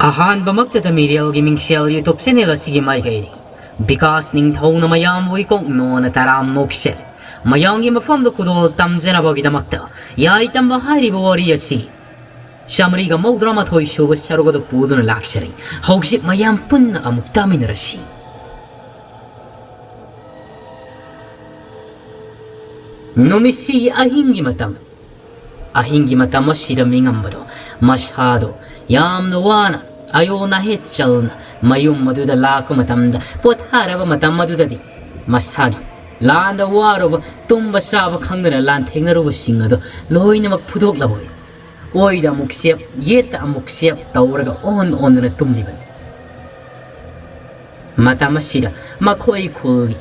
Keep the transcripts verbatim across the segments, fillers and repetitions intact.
ꯑꯍꯥꯟꯕꯃꯛꯇꯗ ꯃꯤꯔꯦꯜꯒꯤ ꯃꯤꯡꯁꯦꯜ YouTube channel ꯑꯁꯤꯒꯤ ꯃꯥꯏꯀꯩꯗꯒꯤ ꯕꯤꯀꯥꯁ ꯅꯤꯡꯊꯧꯅ ꯃꯌꯥꯝꯕꯨ ꯏꯀꯣꯛ ꯅꯣꯟꯅ ꯇꯔꯥꯝ ꯅꯣꯛꯆꯔꯤ꯫ ꯃꯌꯥꯝꯒꯤ ꯃꯐꯝꯗ ꯈꯨꯗꯣꯜ ꯇꯝꯖꯅꯕꯒꯤꯗꯃꯛꯇ ꯌꯥꯏ ꯇꯝꯕ ꯍꯥꯏꯔꯤꯕ ꯋꯥꯔꯤ ꯑꯁꯤ ꯆꯥꯃꯔꯤꯒ ꯃꯧꯗ꯭ꯔꯥ ꯃꯥꯊꯣꯏ ꯁꯨꯕ ꯁꯔꯨꯛ ꯑꯗꯨ ꯄꯨꯗꯨꯅ ꯂꯥꯛꯆꯔꯤ꯫ ꯍꯧꯖꯤꯛ ꯃꯌꯥꯝ ꯄꯨꯟꯅ ꯑꯃꯨꯛ ꯇꯥꯃꯤꯟꯅꯔꯁꯤ꯫ ꯅꯨꯃꯤꯠꯁꯤꯒꯤ ꯑꯍꯤꯡꯒꯤ ꯃꯇꯝ, ꯑꯍꯤꯡꯒꯤ ꯃꯇꯝ ꯑꯁꯤꯗ ꯃꯤꯉꯝꯕꯗꯣ ꯃꯁꯥꯗꯣ ꯌꯥꯝꯅ ꯋꯥꯅ ꯑꯌꯣꯟ ꯑꯍꯦꯠ ꯆꯜꯅ ꯃꯌꯨꯝ ꯑꯗꯨꯗ ꯂꯥꯛꯄ ꯃꯇꯝꯗ, ꯄꯣꯊꯥꯔꯕ ꯃꯇꯝ ꯑꯗꯨꯗꯗꯤ ꯃꯁꯥꯒꯤ ꯂꯥꯟꯗ ꯋꯥꯔꯨꯕ, ꯇꯨꯝꯕ ꯆꯥꯕ ꯈꯪꯗꯅ ꯂꯥꯟꯊꯦꯡꯅꯔꯨꯕꯁꯤꯡ ꯑꯗꯣ ꯂꯣꯏꯅꯃꯛ ꯐꯨꯗꯣꯛꯂꯕꯣꯏ, ꯑꯣꯏꯗ ꯑꯃꯨꯛ ꯆꯦꯞ, ꯌꯦꯠꯇ ꯑꯃꯨꯛ ꯆꯦꯞ ꯇꯧꯔꯒ ꯑꯣꯟ ꯑꯣꯟꯗꯨꯅ ꯇꯨꯝꯂꯤꯕꯅꯤ꯫ ꯃꯇꯝ ꯑꯁꯤꯗ ꯃꯈꯣꯏ ꯈꯨꯜꯒꯤ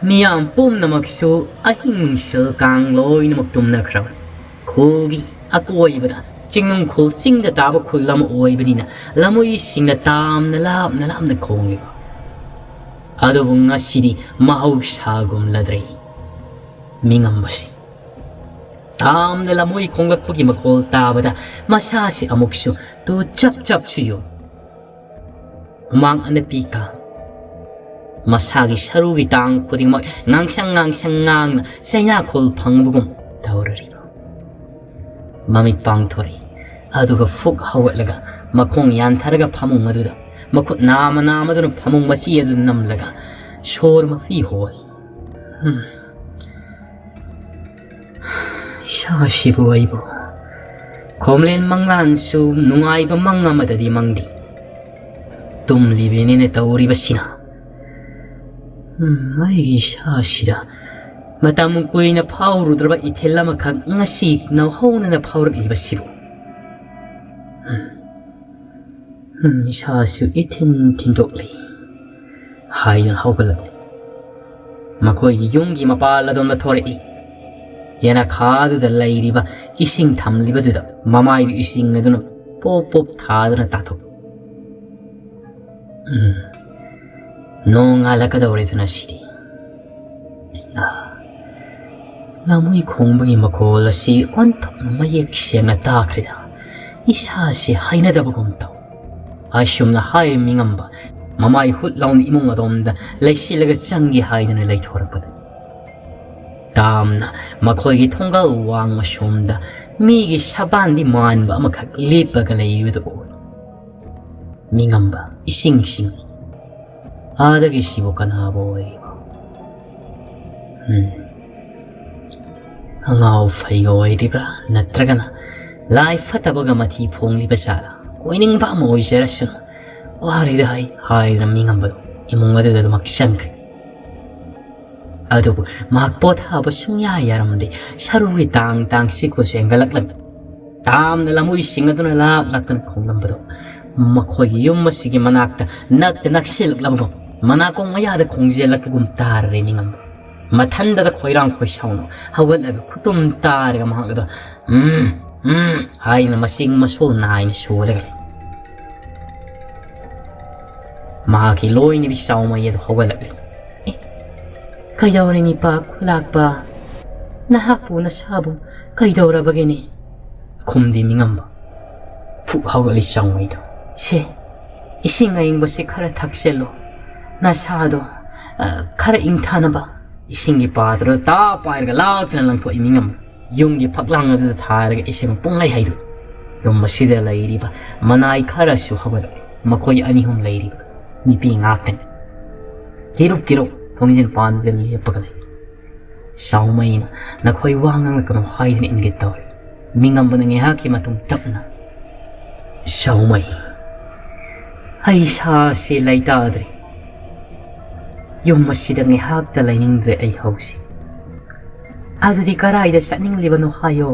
ꯃꯤꯌꯥꯝ ꯄꯨꯝꯅꯃꯛꯁꯨ ꯑꯍꯤꯡ ꯅꯨꯡꯁꯤꯜ ꯀꯥꯡ ꯂꯣꯏꯅꯃꯛ ꯇꯨꯝꯅꯈ꯭ꯔꯕꯅꯤ꯫ ꯈꯨꯜꯒꯤ ꯑꯀꯣꯏꯕꯗ ꯆꯤꯡꯅꯨꯡ ꯈꯨꯜ, ꯆꯤꯡꯗ ꯇꯥꯕ ꯈꯨꯜ ꯑꯃ ꯑꯣꯏꯕꯅꯤꯅ ꯂꯃꯨꯏꯁꯤꯡꯅ ꯇꯥꯝꯅ ꯂꯥꯞꯅ ꯂꯥꯞꯅ ꯈꯣꯡꯂꯤꯕ ꯑꯗꯨꯕꯨ ꯉꯁꯤꯗꯤ ꯃꯍꯧꯁꯥꯒꯨꯝꯂꯗ꯭ꯔꯦ꯫ ꯃꯤꯉꯝꯕꯁꯤ ꯇꯥꯝꯅ ꯂꯃꯨꯏ ꯈꯣꯡꯂꯛꯄꯒꯤ ꯃꯈꯣꯜ ꯇꯥꯕꯗ ꯃꯁꯥꯁꯤ ꯑꯃꯨꯛꯁꯨ ꯇꯨ ꯆꯞ ꯆꯞꯁꯨ ꯌꯨ꯫ ꯍꯨꯃꯥꯡ ꯑꯅꯞꯄꯤ ꯀꯥꯡ, ꯃꯁꯥꯒꯤ ꯁꯔꯨꯒꯤ ꯇꯥꯡ ꯈꯨꯗꯤꯡꯃꯛ ꯉꯥꯡꯁꯪ ꯉꯥꯡꯁꯪ ꯉꯥꯡꯅ ꯆꯩꯅꯥꯈꯣꯜ ꯐꯪꯕꯒꯨꯝ ꯇꯧꯔꯔꯤꯕ꯫ ꯃꯃꯤꯠ ꯄꯥꯡꯊꯣꯔꯛꯏ꯫ ꯑꯗꯨꯒ ꯐꯨꯛ ꯍꯧꯒꯠꯂꯒ ꯃꯈꯣꯡ ꯌꯥꯟꯊꯔꯒ ꯐꯃꯨꯡ ꯑꯗꯨꯗ ꯃꯈꯨꯠ ꯅꯥꯝꯃ ꯅꯥꯝꯃꯗꯨꯅ ꯐꯃꯨꯡ ꯃꯆꯤ ꯑꯗꯨ ꯅꯝꯂꯒ ꯁꯣꯔ ꯃꯄꯤ ꯍꯣꯔꯤ꯫ ꯍꯝ꯫ ꯏꯁꯥꯁꯤꯕꯨ ꯑꯩꯕꯨ ꯈꯣꯝꯂꯦꯟ ꯃꯪꯂꯥꯟꯁꯨ ꯅꯨꯡꯉꯥꯏꯕ ꯃꯪ ꯑꯃꯗꯗꯤ ꯃꯪꯗꯦ꯫ ꯇꯨꯝꯂꯤꯕꯅꯤꯅ ꯇꯧꯔꯤꯕꯁꯤꯅ꯫ ꯎꯝ, ꯑꯩꯒꯤ ꯏꯁꯥꯁꯤꯗ ꯃꯇꯝ ꯀꯨꯏꯅ ꯐꯥꯎꯔꯨꯗ꯭ꯔꯕ ꯏꯊꯤꯜ ꯑꯃꯈꯛ ꯉꯁꯤ ꯅꯧꯍꯧꯅꯅ ꯐꯥꯎꯔꯛꯂꯤꯕꯁꯤꯕꯨ꯫ ꯎꯝ, ꯎꯝ, ꯏꯁꯥꯁꯨ ꯏꯊꯤꯟ ꯊꯤꯟꯗꯣꯛꯂꯤ ꯍꯥꯏꯗꯨꯅ ꯍꯧꯒꯠꯂꯛꯂꯤ꯫ ꯃꯈꯣꯏꯒꯤ ꯌꯨꯝꯒꯤ ꯃꯄꯥꯜ ꯑꯗꯣꯝꯗ ꯊꯣꯔꯛꯏ꯫ ꯌꯦꯅꯈꯥꯗꯨꯗ ꯂꯩꯔꯤꯕ ꯏꯁꯤꯡ ꯊꯝꯂꯤꯕꯗꯨꯗ ꯃꯃꯥꯏꯗꯨ ꯏꯁꯤꯡ ꯑꯗꯨꯅ ꯄꯣꯞ ꯄꯣꯞ ꯊꯥꯗꯨꯅ ꯇꯥꯊꯣꯛꯏ꯫ ꯎꯝ, ꯅꯣꯡ ꯉꯥꯜꯂꯛꯀꯗꯧꯔꯦꯗꯅ ꯁꯤꯗꯤ꯫ ꯑꯥ, ꯂꯥꯃꯨꯏ ꯈꯣꯡꯕꯒꯤ ꯃꯈꯣꯜ ꯑꯁꯤ ꯑꯣꯟꯊꯣꯛꯅ ꯃꯌꯦꯛ ꯁꯦꯡꯅ ꯇꯥꯈ꯭ꯔꯦꯗ꯫ ꯏꯁꯥꯁꯤ ꯍꯩꯅꯗꯕꯒꯨꯝ ꯇꯧ꯫ ꯑꯁꯨꯝꯅ ꯍꯥꯏꯔꯤ ꯃꯤꯉꯝꯕ ꯃꯃꯥꯏ ꯍꯨꯠ ꯂꯥꯎꯅ ꯏꯃꯨꯡ ꯑꯗꯣꯝꯗ ꯂꯩꯁꯤꯜꯂꯒ ꯆꯪꯒꯦ ꯍꯥꯏꯗꯨꯅ ꯂꯩꯊꯣꯔꯛꯄꯗ, ꯇꯥꯝꯅ ꯃꯈꯣꯏꯒꯤ ꯊꯣꯡꯒꯜ ꯋꯥꯡꯃ ꯁꯣꯝꯗ ꯃꯤꯒꯤ ꯁꯕꯥꯟꯗꯤ ꯃꯥꯟꯕ ꯑꯃꯈꯛ ꯂꯦꯞꯄꯒ ꯂꯩꯕꯗꯨ ꯎꯏ꯫ ꯃꯤꯉꯝꯕ, ꯏꯁꯤꯡꯁꯤꯡ, ꯑꯥꯗꯒꯤ ꯁꯤꯕꯨ ꯀꯅꯥꯕꯨ ꯑꯣꯏꯔꯤꯕ? ꯎꯝ꯫ ꯑꯉꯥꯎ ꯐꯩꯒ ꯑꯣꯏꯔꯤꯕ꯭ꯔꯥ? ꯅꯠꯇ꯭ꯔꯒꯅ ꯂꯥꯏ ꯐꯠꯇꯕꯒ ꯃꯊꯤ ꯐꯣꯡꯂꯤꯕ ꯖꯥꯠꯂꯥ? ꯑꯣꯏꯅꯤꯡꯕ ꯑꯃ ꯑꯣꯏꯖꯔꯁꯅꯨ꯫ ꯋꯥꯔꯤꯗ ꯍꯥꯏ ꯍꯥꯏꯗꯨꯅ ꯃꯤꯉꯝꯕꯗꯨ ꯏꯃꯨꯡ ꯑꯗꯨꯗ ꯑꯗꯨꯃꯛ ꯆꯪꯈ꯭ꯔꯦ꯫ ꯑꯗꯨꯕꯨ ꯃꯍꯥꯛ ꯄꯣꯊꯥꯕ ꯁꯨꯡꯌꯥ ꯌꯥꯔꯝꯗꯦ꯫ ꯁꯔꯨꯒꯤ ꯇꯥꯡ ꯇꯥꯡ ꯁꯤꯛꯄꯁꯨ ꯍꯦꯟꯒꯠꯂꯛꯂꯝꯃꯤ꯫ ꯇꯥꯝꯅ ꯂꯝꯍꯨꯏꯁꯤꯡ ꯑꯗꯨꯅ ꯂꯥꯛ ꯂꯥꯛꯇꯅ ꯈꯣꯡꯂꯝꯕꯗꯣ ꯃꯈꯣꯏꯒꯤ ꯌꯨꯝ ꯑꯁꯤꯒꯤ ꯃꯅꯥꯛꯇ ꯅꯛꯇ ꯅꯛꯁꯤꯜꯂꯛꯂꯕꯒꯨꯝ, ꯃꯅꯥꯀꯣꯡ ꯃꯌꯥꯗ ꯈꯣꯡꯖꯦꯜꯂꯛꯄꯒꯨꯝ ꯇꯥꯔꯔꯦ ꯃꯤꯉꯝꯕ꯫ ꯃꯊꯟꯗꯗ ꯈꯣꯏꯔꯥꯡ ꯈꯣꯏꯁꯥꯎꯅ ꯍꯧꯒꯠꯂꯒ ꯈꯨꯇꯨꯝ ꯇꯥꯔꯒ ꯃꯍꯥꯛ ꯑꯗꯣ "ꯎꯝ, ꯎꯝ" ꯍꯥꯏꯅ ꯃꯁꯤꯡ ꯃꯁꯣꯜ ꯅꯥꯏꯅ ꯁꯣꯜꯂꯒ ꯂꯩ꯫ ꯃꯍꯥꯛꯀꯤ ꯂꯣꯏꯅꯕꯤ ꯆꯥꯎꯃꯩ ꯑꯗꯨ ꯍꯧꯒꯠꯂꯛꯂꯤ꯫ "ꯑꯦ, ꯀꯩꯗꯧꯔꯦ ꯅꯤꯄꯥ ꯈꯨꯂꯥꯛꯄ? ꯅꯍꯥꯛꯄꯨ ꯅꯁꯥꯕꯨ ꯀꯩꯗꯧꯔꯕꯒꯦꯅꯦ?" ꯈꯨꯝꯗꯦ ꯃꯤꯉꯝꯕ꯫ ꯐꯨꯛ ꯍꯧꯒꯠꯂꯤ ꯆꯥꯎꯃꯩꯗꯣ꯫ "ꯁꯦ, ꯏꯁꯤꯡ ꯑꯏꯪꯕꯁꯦ ꯈꯔ ꯊꯛꯆꯜꯂꯣ꯫ ꯅꯁꯥꯗꯣ, ꯑ, ꯈꯔ ꯏꯪꯊꯅꯕ꯫" ꯏꯁꯤꯡꯒꯤ ꯄꯥꯇ꯭ꯔꯗꯣ ꯇꯥ ꯄꯥꯏꯔꯒ ꯂꯥꯛꯇꯅ ꯂꯪꯊꯣꯛꯏ ꯃꯤꯉꯝꯕ꯫ ꯌꯨꯝꯒꯤ ꯐꯛꯂꯥꯡ ꯑꯗꯨꯗ ꯊꯥꯔꯒ ꯏꯁꯤꯡ ꯄꯨꯡꯂꯩ ꯍꯩꯗꯣꯛꯏ꯫ ꯌꯨꯝ ꯑꯁꯤꯗ ꯂꯩꯔꯤꯕ ꯃꯅꯥꯏ ꯈꯔꯁꯨ ꯍꯧꯒꯠꯂꯛꯏ꯫ ꯃꯈꯣꯏ ꯑꯅꯤ ꯑꯍꯨꯝ ꯂꯩꯔꯤꯕ ꯅꯨꯄꯤ ꯉꯥꯛꯇꯅꯤ꯫ ꯀꯤꯔꯨꯞ ꯀꯤꯔꯨꯞ ꯊꯣꯡꯖꯤꯟ ꯄꯥꯟꯗ ꯂꯦꯞꯄꯒ ꯂꯩ꯫ ꯆꯥꯎꯃꯩꯅ "ꯅꯈꯣꯏ ꯋꯥ ꯉꯥꯡꯂꯛꯀꯅꯨ" ꯍꯥꯏꯗꯨꯅ ꯏꯪꯒꯤꯠ ꯇꯧꯔꯤ꯫ ꯃꯤꯉꯝꯕꯅ ꯉꯥꯏꯍꯥꯛꯀꯤ ꯃꯇꯨꯡ ꯇꯞꯅ, "ꯆꯥꯎꯃꯩ, ꯑꯩ ꯁꯥꯁꯤ ꯂꯩꯇꯥꯗ꯭ꯔꯤ꯫ ꯌꯨꯝ ꯑꯁꯤꯗ ꯉꯥꯏꯍꯥꯛꯇ ꯂꯩꯅꯤꯡꯗ꯭ꯔꯦ ꯑꯩ ꯍꯧꯖꯤꯛ꯫ ꯑꯗꯨꯗꯤ ꯀꯔꯥꯏꯗ ꯆꯠꯅꯤꯡꯂꯤꯕꯅꯣ ꯍꯥꯏꯌꯣ?"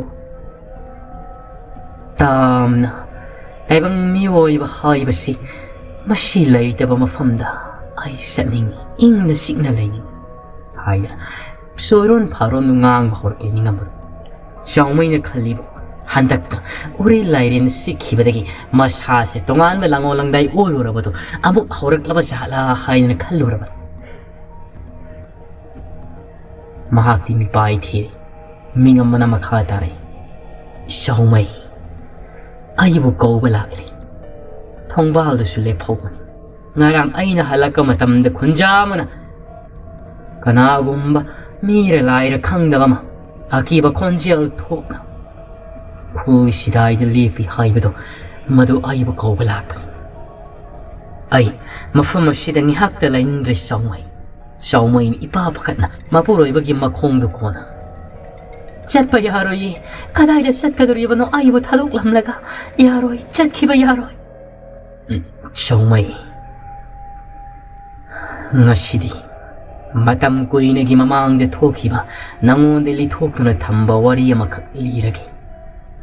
"ꯇꯥꯝꯅ, ꯇꯥꯏꯕꯪ ꯃꯤꯑꯣꯏꯕ ꯍꯥꯏꯕꯁꯤ ꯃꯁꯤ ꯂꯩꯇꯕ ꯃꯐꯝꯗ ꯑꯩ ꯆꯠꯅꯤꯡꯏ, ꯏꯪꯅ ꯆꯤꯛꯅ ꯂꯩꯅꯤꯡꯏ" ꯍꯥꯏꯅ ꯆꯣꯏꯔꯣꯟ ꯐꯥꯔꯣꯟꯗꯨ ꯉꯥꯡꯕ ꯍꯧꯔꯛꯂꯤ ꯃꯤꯉꯝꯕꯗꯨ꯫ ꯆꯥꯎꯃꯩꯅ ꯈꯜꯂꯤꯕ, ꯍꯟꯗꯛꯇ ꯎꯔꯤ ꯂꯥꯏꯔꯦꯟ ꯆꯤꯛꯈꯤꯕꯗꯒꯤ ꯃꯁꯥꯁꯦ ꯇꯣꯉꯥꯟꯕ ꯂꯥꯡꯑꯣ ꯂꯥꯡꯗꯥꯏ ꯑꯣꯜꯂꯨꯔꯕꯗꯨ ꯑꯃꯨꯛ ꯍꯧꯔꯛꯂꯕ ꯖꯥꯠꯂꯥ ꯍꯥꯏꯗꯅ ꯈꯜꯂꯨꯔꯕꯅꯤ꯫ ꯃꯍꯥꯛꯇꯤ ꯃꯤꯄꯥꯏ ꯊꯤꯔꯤ꯫ ꯃꯤꯉꯝꯕꯅ ꯃꯈꯥ ꯇꯥꯔꯛꯏ, "ꯆꯥꯎꯃꯩ, ꯑꯩꯕꯨ ꯀꯧꯕ ꯂꯥꯛꯂꯤ꯫ ꯊꯣꯡꯕꯥꯜꯗꯁꯨ ꯂꯦꯞꯍꯧꯕꯅꯤ꯫ ꯉꯔꯥꯡ ꯑꯩꯅ ꯍꯜꯂꯛꯄ ꯃꯇꯝꯗ ꯈꯨꯟꯖꯥ ꯑꯃꯅ, ꯀꯅꯥꯒꯨꯝꯕ ꯃꯤꯔ ꯂꯥꯏꯔ ꯈꯪꯗꯕ ꯑꯃ, ꯑꯀꯤꯕ ꯈꯣꯟꯖꯦꯜ ꯊꯣꯛꯅ ꯈꯨꯜꯒꯤ ꯁꯤꯗꯥꯏꯗ ꯂꯦꯞꯄꯤ ꯍꯥꯏꯕꯗꯣ, ꯃꯗꯨ ꯑꯩꯕꯨ ꯀꯧꯕ ꯂꯥꯛꯄꯅꯤ꯫ ꯑꯩ ꯃꯐꯝ ꯑꯁꯤꯗ ꯉꯥꯏꯍꯥꯛꯇ ꯂꯩꯅꯤꯡꯗ꯭ꯔꯦ ꯆꯥꯎꯃꯩ꯫ ꯆꯥꯎꯃꯩꯅ ꯏꯄꯥ ꯄꯥꯈꯠꯅ ꯃꯄꯨꯔꯣꯏꯕꯒꯤ ꯃꯈꯣꯡꯗꯨ ꯀꯣꯟꯅ, "ꯆꯠꯄ ꯌꯥꯔꯣꯏꯌꯦ꯫ ꯀꯗꯥꯏꯗ ꯆꯠꯀꯗꯧꯔꯤꯕꯅꯣ? ꯑꯩꯕꯨ ꯊꯥꯗꯣꯛꯂꯝꯂꯒ ꯌꯥꯔꯣꯏ, ꯆꯠꯈꯤꯕ ꯌꯥꯔꯣꯏ"꯫ ꯎꯝ, ꯆꯥꯎꯃꯩ, ꯉꯁꯤꯗꯤ ꯃꯇꯝ ꯀꯨꯏꯅꯒꯤ ꯃꯃꯥꯡꯗ ꯊꯣꯛꯈꯤꯕ ꯅꯉꯣꯟꯗ ꯂꯤꯊꯣꯛꯇꯨꯅ ꯊꯝꯕ ꯋꯥꯔꯤ ꯑꯃꯈꯛ ꯂꯤꯔꯒꯦ꯫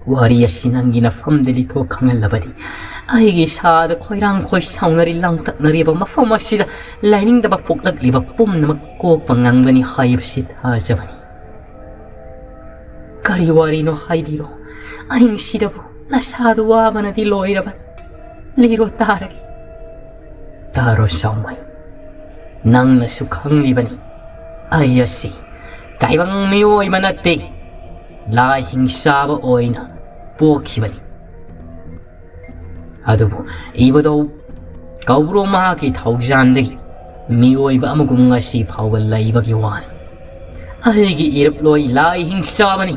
ꯋꯥꯔꯤ ꯑꯁꯤ ꯅꯪꯒꯤ ꯅꯐꯝꯗ ꯂꯤꯊꯣꯛ ꯈꯪꯍꯜꯂꯕꯗꯤ, ꯑꯩꯒꯤ ꯏꯁꯥꯗ ꯈꯣꯏꯔꯥꯡ ꯈꯣꯏꯁꯥꯎꯅꯔꯤ ꯂꯥꯡꯇꯛꯅꯔꯤꯕ ꯃꯐꯝ ꯑꯁꯤꯗ ꯂꯩꯅꯤꯡꯗꯕ ꯄꯣꯛꯂꯛꯂꯤꯕ ꯄꯨꯝꯅꯃꯛ ꯀꯣꯛꯄ ꯉꯝꯒꯅꯤ ꯍꯥꯏꯕꯁꯤ ꯊꯥꯖꯕꯅꯤ꯫ ꯀꯔꯤ ꯋꯥꯔꯤꯅꯣ ꯍꯥꯏꯕꯤꯔꯣ꯫ ꯑꯍꯤꯡꯁꯤꯗꯕꯨ ꯅꯁꯥꯗꯨ ꯋꯥꯕꯅꯗꯤ ꯂꯣꯏꯔꯕꯅꯤ꯫ ꯂꯤꯔꯣ ꯇꯥꯔꯒꯦ꯫ ꯇꯥꯔꯣ ꯆꯥꯎꯃꯩ, ꯅꯪꯅꯁꯨ ꯈꯪꯂꯤꯕꯅꯤ, ꯑꯩ ꯑꯁꯤ ꯇꯥꯏꯕꯪ ꯃꯤꯑꯣꯏꯕ ꯅꯠꯇꯦ, ꯂꯥꯏ ꯍꯤꯡꯆꯥꯕ ꯑꯣꯏꯅ ꯄꯣꯛꯈꯤꯕꯅꯤ꯫ ꯑꯗꯨꯕꯨ ꯏꯕꯨꯙꯧ ꯀꯧꯕ꯭ꯔꯨ ꯃꯍꯥꯛꯀꯤ ꯊꯧꯖꯥꯟꯗꯒꯤ ꯃꯤꯑꯣꯏꯕ ꯑꯃꯒꯨꯝ ꯉꯁꯤ ꯐꯥꯎꯕ ꯂꯩꯕꯒꯤ ꯋꯥꯅꯤ꯫ ꯑꯩꯒꯤ ꯏꯔꯨꯞꯂꯣꯏ ꯂꯥꯏ ꯍꯤꯡꯆꯥꯕꯅꯤ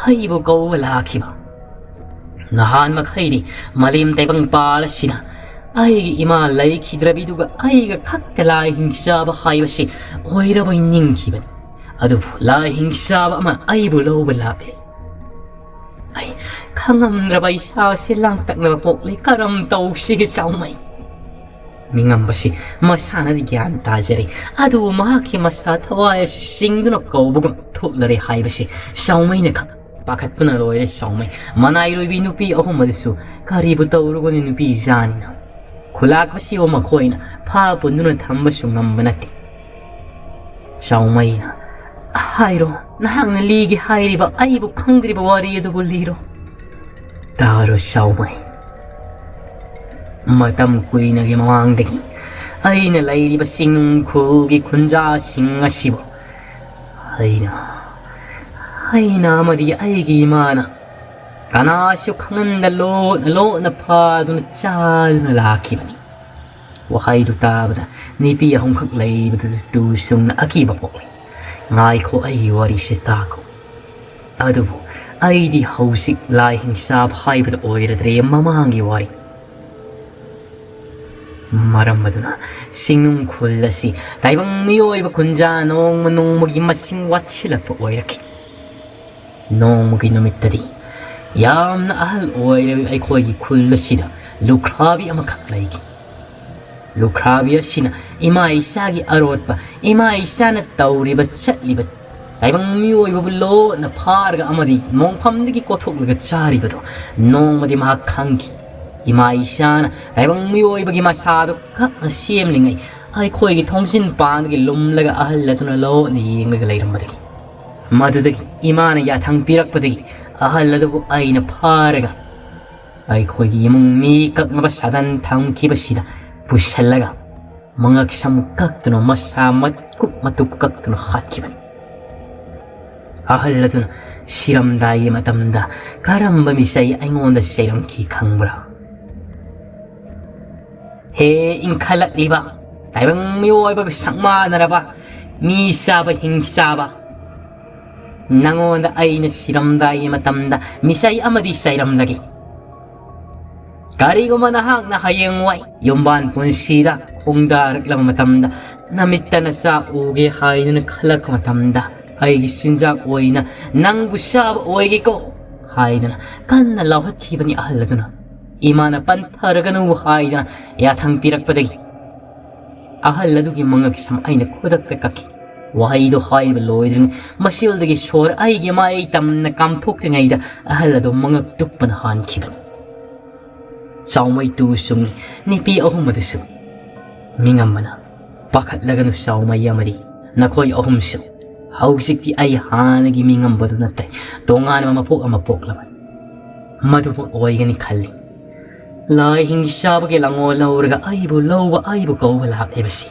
ꯑꯩꯕꯨ ꯀꯧꯕ ꯂꯥꯛꯈꯤꯕ꯫ ꯅꯍꯥꯟ ꯃꯈꯩꯗꯤ ꯃꯥꯂꯦꯝ ꯇꯥꯏꯕꯪꯄꯥꯜ ꯑꯁꯤꯗ ꯑꯩꯒꯤ ꯏꯃꯥ ꯂꯩꯈꯤꯗ꯭ꯔꯕꯤꯗꯨꯒ ꯑꯩꯒ ꯈꯛꯇ ꯂꯥꯏ ꯍꯤꯡꯆꯥꯕ ꯍꯥꯏꯕꯁꯤ ꯑꯣꯏꯔꯕꯣꯏ ꯅꯤꯡꯈꯤꯕꯅꯤ꯫ ꯑꯗꯨꯕꯨ ꯂꯥꯏ ꯍꯤꯡꯆꯥꯕ ꯑꯃ ꯑꯩꯕꯨ ꯂꯧꯕ ꯂꯥꯛꯂꯦ꯫ ꯑꯩ ꯈꯪꯉꯝꯗ꯭ꯔꯕ ꯏꯁꯥꯁꯤ ꯂꯥꯡꯇꯛꯅꯕ ꯄꯣꯛꯂꯦ꯫ ꯀꯔꯝ ꯇꯧꯁꯤꯒꯦ ꯆꯥꯎꯃꯩ? ꯃꯤꯉꯝꯕꯁꯤ ꯃꯁꯥꯅꯗꯤ ꯒ꯭ꯌꯥꯟ ꯇꯥꯖꯔꯦ, ꯑꯗꯨꯕꯨ ꯃꯍꯥꯛꯀꯤ ꯃꯁꯥ ꯊꯋꯥꯏ ꯑꯁꯤ ꯆꯤꯡꯗꯨꯅ ꯀꯧꯕꯒꯨꯝ ꯊꯣꯛꯂꯔꯦ ꯍꯥꯏꯕꯁꯤ ꯆꯥꯎꯃꯩꯅ ꯈꯪ ꯄꯥꯈꯠꯄꯅ ꯂꯣꯏꯔꯦ ꯆꯥꯎꯃꯩ꯫ ꯃꯅꯥꯏꯔꯣꯏꯕꯤ ꯅꯨꯄꯤ ꯑꯍꯨꯝ ꯑꯗꯨꯁꯨ ꯀꯔꯤꯕꯨ ꯇꯧꯔꯨꯒꯅꯤ, ꯅꯨꯄꯤ ꯖꯥꯅꯤꯅ꯫ ꯈꯨꯂꯥꯛꯄꯁꯤꯕꯨ ꯃꯈꯣꯏꯅ ꯐꯥ ꯄꯨꯟꯗꯨꯅ ꯊꯝꯕꯁꯨ ꯉꯝꯕ ꯅꯠꯇꯦ꯫ ꯆꯥꯎꯃꯩꯅ, "ꯍꯥꯏꯔꯣ, ꯅꯍꯥꯛꯅ ꯂꯤꯒꯦ ꯍꯥꯏꯔꯤꯕ ꯑꯩꯕꯨ ꯈꯪꯗ꯭ꯔꯤꯕ ꯋꯥꯔꯤ ꯑꯗꯨꯕꯨ ꯂꯤꯔꯣ"꯫ ꯇꯥꯔꯣ ꯆꯥꯎꯃꯩ꯫ ꯃꯇꯝ ꯀꯨꯏꯅꯒꯤ ꯃꯃꯥꯡꯗꯒꯤ ꯑꯩꯅ ꯂꯩꯔꯤꯕ ꯆꯤꯡꯅꯨꯡ ꯈꯨꯜꯒꯤ ꯈꯨꯟꯖꯥꯁꯤꯡ ꯑꯁꯤꯕꯨ ꯑꯩꯅ, ꯑꯩꯅ ꯑꯃꯗꯤ ꯑꯩꯒꯤ ꯏꯃꯥꯅ ꯀꯅꯥꯁꯨ ꯈꯪꯍꯟꯗ ꯂꯣꯟꯅ ꯂꯣꯟꯅ ꯐꯥꯗꯨꯅ ꯆꯥꯗꯨꯅ ꯂꯥꯛꯈꯤꯕꯅꯤ꯫ ꯋꯥꯍꯩꯗꯨ ꯇꯥꯕꯗ ꯅꯨꯄꯤ ꯑꯍꯨꯝꯈꯛ ꯂꯩꯕꯗꯨꯁꯨ ꯇꯨ ꯁꯨꯡꯅ ꯑꯀꯤꯕ ꯄꯣꯛꯂꯤ꯫ "ꯉꯥꯏꯈꯣ, ꯑꯩꯒꯤ ꯋꯥꯔꯤꯁꯦ ꯇꯥꯈꯣ꯫ ꯑꯗꯨꯕꯨ ꯑꯩꯗꯤ ꯍꯧꯖꯤꯛ ꯂꯥꯏ ꯍꯤꯡꯆꯥꯕ ꯍꯥꯏꯕꯗꯨ ꯑꯣꯏꯔꯗ꯭ꯔꯦ, ꯃꯃꯥꯡꯒꯤ ꯋꯥꯔꯤ꯫ ꯃꯔꯝ ꯑꯗꯨꯅ ꯆꯤꯡꯅꯨꯡ ꯈꯨꯜ ꯑꯁꯤ ꯇꯥꯏꯕꯪ ꯃꯤꯑꯣꯏꯕ ꯈꯨꯟꯖꯥ ꯅꯣꯡꯃ ꯅꯣꯡꯃꯒꯤ ꯃꯁꯤꯡ ꯋꯥꯠꯁꯤꯜꯂꯛꯄ ꯑꯣꯏꯔꯛꯈꯤ꯫ ꯅꯣꯡꯃꯒꯤ ꯅꯨꯃꯤꯠꯇꯗꯤ ꯌꯥꯝꯅ ꯑꯍꯜ ꯑꯣꯏꯔꯕ ꯑꯩꯈꯣꯏꯒꯤ ꯈꯨꯜ ꯑꯁꯤꯗ ꯂꯨꯈ꯭ꯔꯥꯕꯤ ꯑꯃꯈꯛ ꯂꯩꯈꯤ꯫ ꯂꯨꯈ꯭ꯔꯥꯕꯤ ꯑꯁꯤꯅ ꯏꯃꯥ ꯏꯆꯥꯒꯤ ꯑꯔꯣꯠꯄ, ꯏꯃꯥ ꯏꯆꯥꯅ ꯇꯧꯔꯤꯕ ꯆꯠꯂꯤꯕ ꯇꯥꯏꯕꯪ ꯃꯤꯑꯣꯏꯕꯕꯨ ꯂꯣꯟꯅ ꯐꯥꯔꯒ ꯑꯃꯗꯤ ꯃꯣꯡꯐꯝꯗꯒꯤ ꯀꯣꯊꯣꯛꯂꯒ ꯆꯥꯔꯤꯕꯗꯣ ꯅꯣꯡꯃꯗꯤ ꯃꯍꯥꯛ ꯈꯪꯈꯤ꯫ ꯏꯃꯥ ꯏꯆꯥꯅ ꯇꯥꯏꯕꯪ ꯃꯤꯑꯣꯏꯕꯒꯤ ꯃꯁꯥꯗꯨ ꯀꯛꯅ ꯁꯦꯝꯂꯤꯉꯩ ꯑꯩꯈꯣꯏꯒꯤ ꯊꯣꯡꯖꯤꯟ ꯄꯥꯟꯗꯒꯤ ꯂꯨꯝꯂꯒ ꯑꯍꯜ ꯑꯗꯨꯅ ꯂꯣꯟꯅ ꯌꯦꯡꯂꯒ ꯂꯩꯔꯝꯕꯗꯒꯤ, ꯃꯗꯨꯗꯒꯤ ꯏꯃꯥꯅ ꯌꯥꯊꯪ ꯄꯤꯔꯛꯄꯗꯒꯤ ꯑꯍꯜ ꯑꯗꯨꯕꯨ ꯑꯩꯅ ꯐꯥꯔꯒ ꯑꯩꯈꯣꯏꯒꯤ ꯏꯃꯨꯡ ꯃꯤ ꯀꯛꯅꯕ ꯁꯥꯗꯟ ꯊꯝꯈꯤꯕꯁꯤꯗ ꯄꯨꯁꯤꯜꯂꯒ ꯃꯉꯛ ꯁꯝ ꯀꯛꯇꯨꯅ ꯃꯁꯥ ꯃꯀꯨꯞ ꯃꯇꯨꯞ ꯀꯛꯇꯨꯅ ꯍꯥꯠꯈꯤꯕꯅꯤ꯫ ꯑꯍꯜ ꯑꯗꯨꯅ ꯁꯤꯔꯝꯗꯥꯏꯒꯤ ꯃꯇꯝꯗ ꯀꯔꯝꯕ ꯃꯤꯁꯛ ꯑꯩꯉꯣꯟꯗ ꯆꯩꯔꯝꯈꯤ ꯈꯪꯕ꯭ꯔꯥ? "ꯍꯦ ꯏꯟꯈꯠꯂꯛꯂꯤꯕ ꯇꯥꯏꯕꯪ ꯃꯤꯑꯣꯏꯕꯒ ꯁꯛ ꯃꯥꯟꯅꯔꯕ ꯃꯤ ꯆꯥꯕ ꯍꯤꯡ ꯆꯥꯕ, ꯅꯉꯣꯟꯗ ꯑꯩꯅ ꯁꯤꯔꯝꯗꯥꯏꯒꯤ ꯃꯇꯝꯗ ꯃꯤꯁꯛ ꯑꯃꯗꯤ ꯆꯩꯔꯝꯂꯒꯦ꯫ ꯀꯔꯤꯒꯨꯝꯕ ꯅꯍꯥꯛꯅ ꯍꯌꯦꯡꯋꯥꯏ ꯌꯨꯝꯕꯥꯟ ꯄꯨꯟꯁꯤꯗ ꯈꯣꯡꯗꯥꯔꯛꯂꯕ ꯃꯇꯝꯗ ꯅꯃꯤꯠꯇ ꯅꯆꯥ ꯎꯒꯦ ꯍꯥꯏꯗꯨꯅ ꯈꯜꯂꯛꯄ ꯃꯇꯝꯗ ꯑꯩꯒꯤ ꯆꯤꯟꯖꯥꯛ ꯑꯣꯏꯅ ꯅꯪꯕꯨ ꯆꯥꯕ ꯑꯣꯏꯒꯦꯀꯣ" ꯍꯥꯏꯗꯅ ꯀꯟꯅ ꯂꯥꯎꯍꯠꯈꯤꯕꯅꯤ ꯑꯍꯜ ꯑꯗꯨꯅ꯫ ꯏꯃꯥꯅ "ꯄꯟꯊꯔꯒꯅꯨ" ꯍꯥꯏꯗꯅ ꯌꯥꯊꯪ ꯄꯤꯔꯛꯄꯗꯒꯤ ꯑꯍꯜ ꯑꯗꯨꯒꯤ ꯃꯉꯛ ꯁꯝ ꯑꯩꯅ ꯈꯨꯗꯛꯇ ꯀꯛꯈꯤ꯫ ꯋꯥꯍꯩꯗꯨ ꯍꯥꯏꯕ ꯂꯣꯏꯗ꯭ꯔꯤꯉꯩ ꯃꯁꯤꯜꯗꯒꯤ ꯁꯣꯔ ꯑꯩꯒꯤ ꯃꯥꯏ ꯇꯝꯅ ꯀꯥꯝꯊꯣꯛꯇ꯭ꯔꯤꯉꯩꯗ ꯑꯍꯜ ꯑꯗꯨ ꯃꯉꯛ ꯇꯨꯞꯄꯅ ꯍꯥꯟꯈꯤꯕꯅꯤ꯫ ꯆꯥꯎꯃꯩ ꯇꯨ ꯁꯨꯡꯅꯤ ꯅꯨꯄꯤ ꯑꯍꯨꯝ ꯑꯗꯨꯁꯨ꯫ ꯃꯤꯉꯝꯕꯅ "ꯄꯥꯈꯠꯂꯒꯅꯨ ꯆꯥꯎꯃꯩ ꯑꯃꯗꯤ ꯅꯈꯣꯏ ꯑꯍꯨꯝꯁꯨ꯫ ꯍꯧꯖꯤꯛꯇꯤ ꯑꯩ ꯍꯥꯟꯅꯒꯤ ꯃꯤꯉꯝꯕꯗꯨ ꯅꯠꯇ꯭ꯔꯦ, ꯇꯣꯉꯥꯟꯕ ꯃꯄꯣꯛ ꯑꯃ ꯄꯣꯛꯂꯕꯅꯤ꯫ ꯃꯗꯨꯃꯛ ꯑꯣꯏꯒꯅꯤ ꯈꯜꯂꯤ꯫ ꯂꯥꯏ ꯍꯤꯡ ꯆꯥꯕꯒꯤ ꯂꯥꯡꯑꯣꯜ ꯂꯧꯔꯒ ꯑꯩꯕꯨ ꯂꯧꯕ, ꯑꯩꯕꯨ ꯀꯧꯕ ꯂꯥꯛꯂꯤꯕꯁꯤ꯫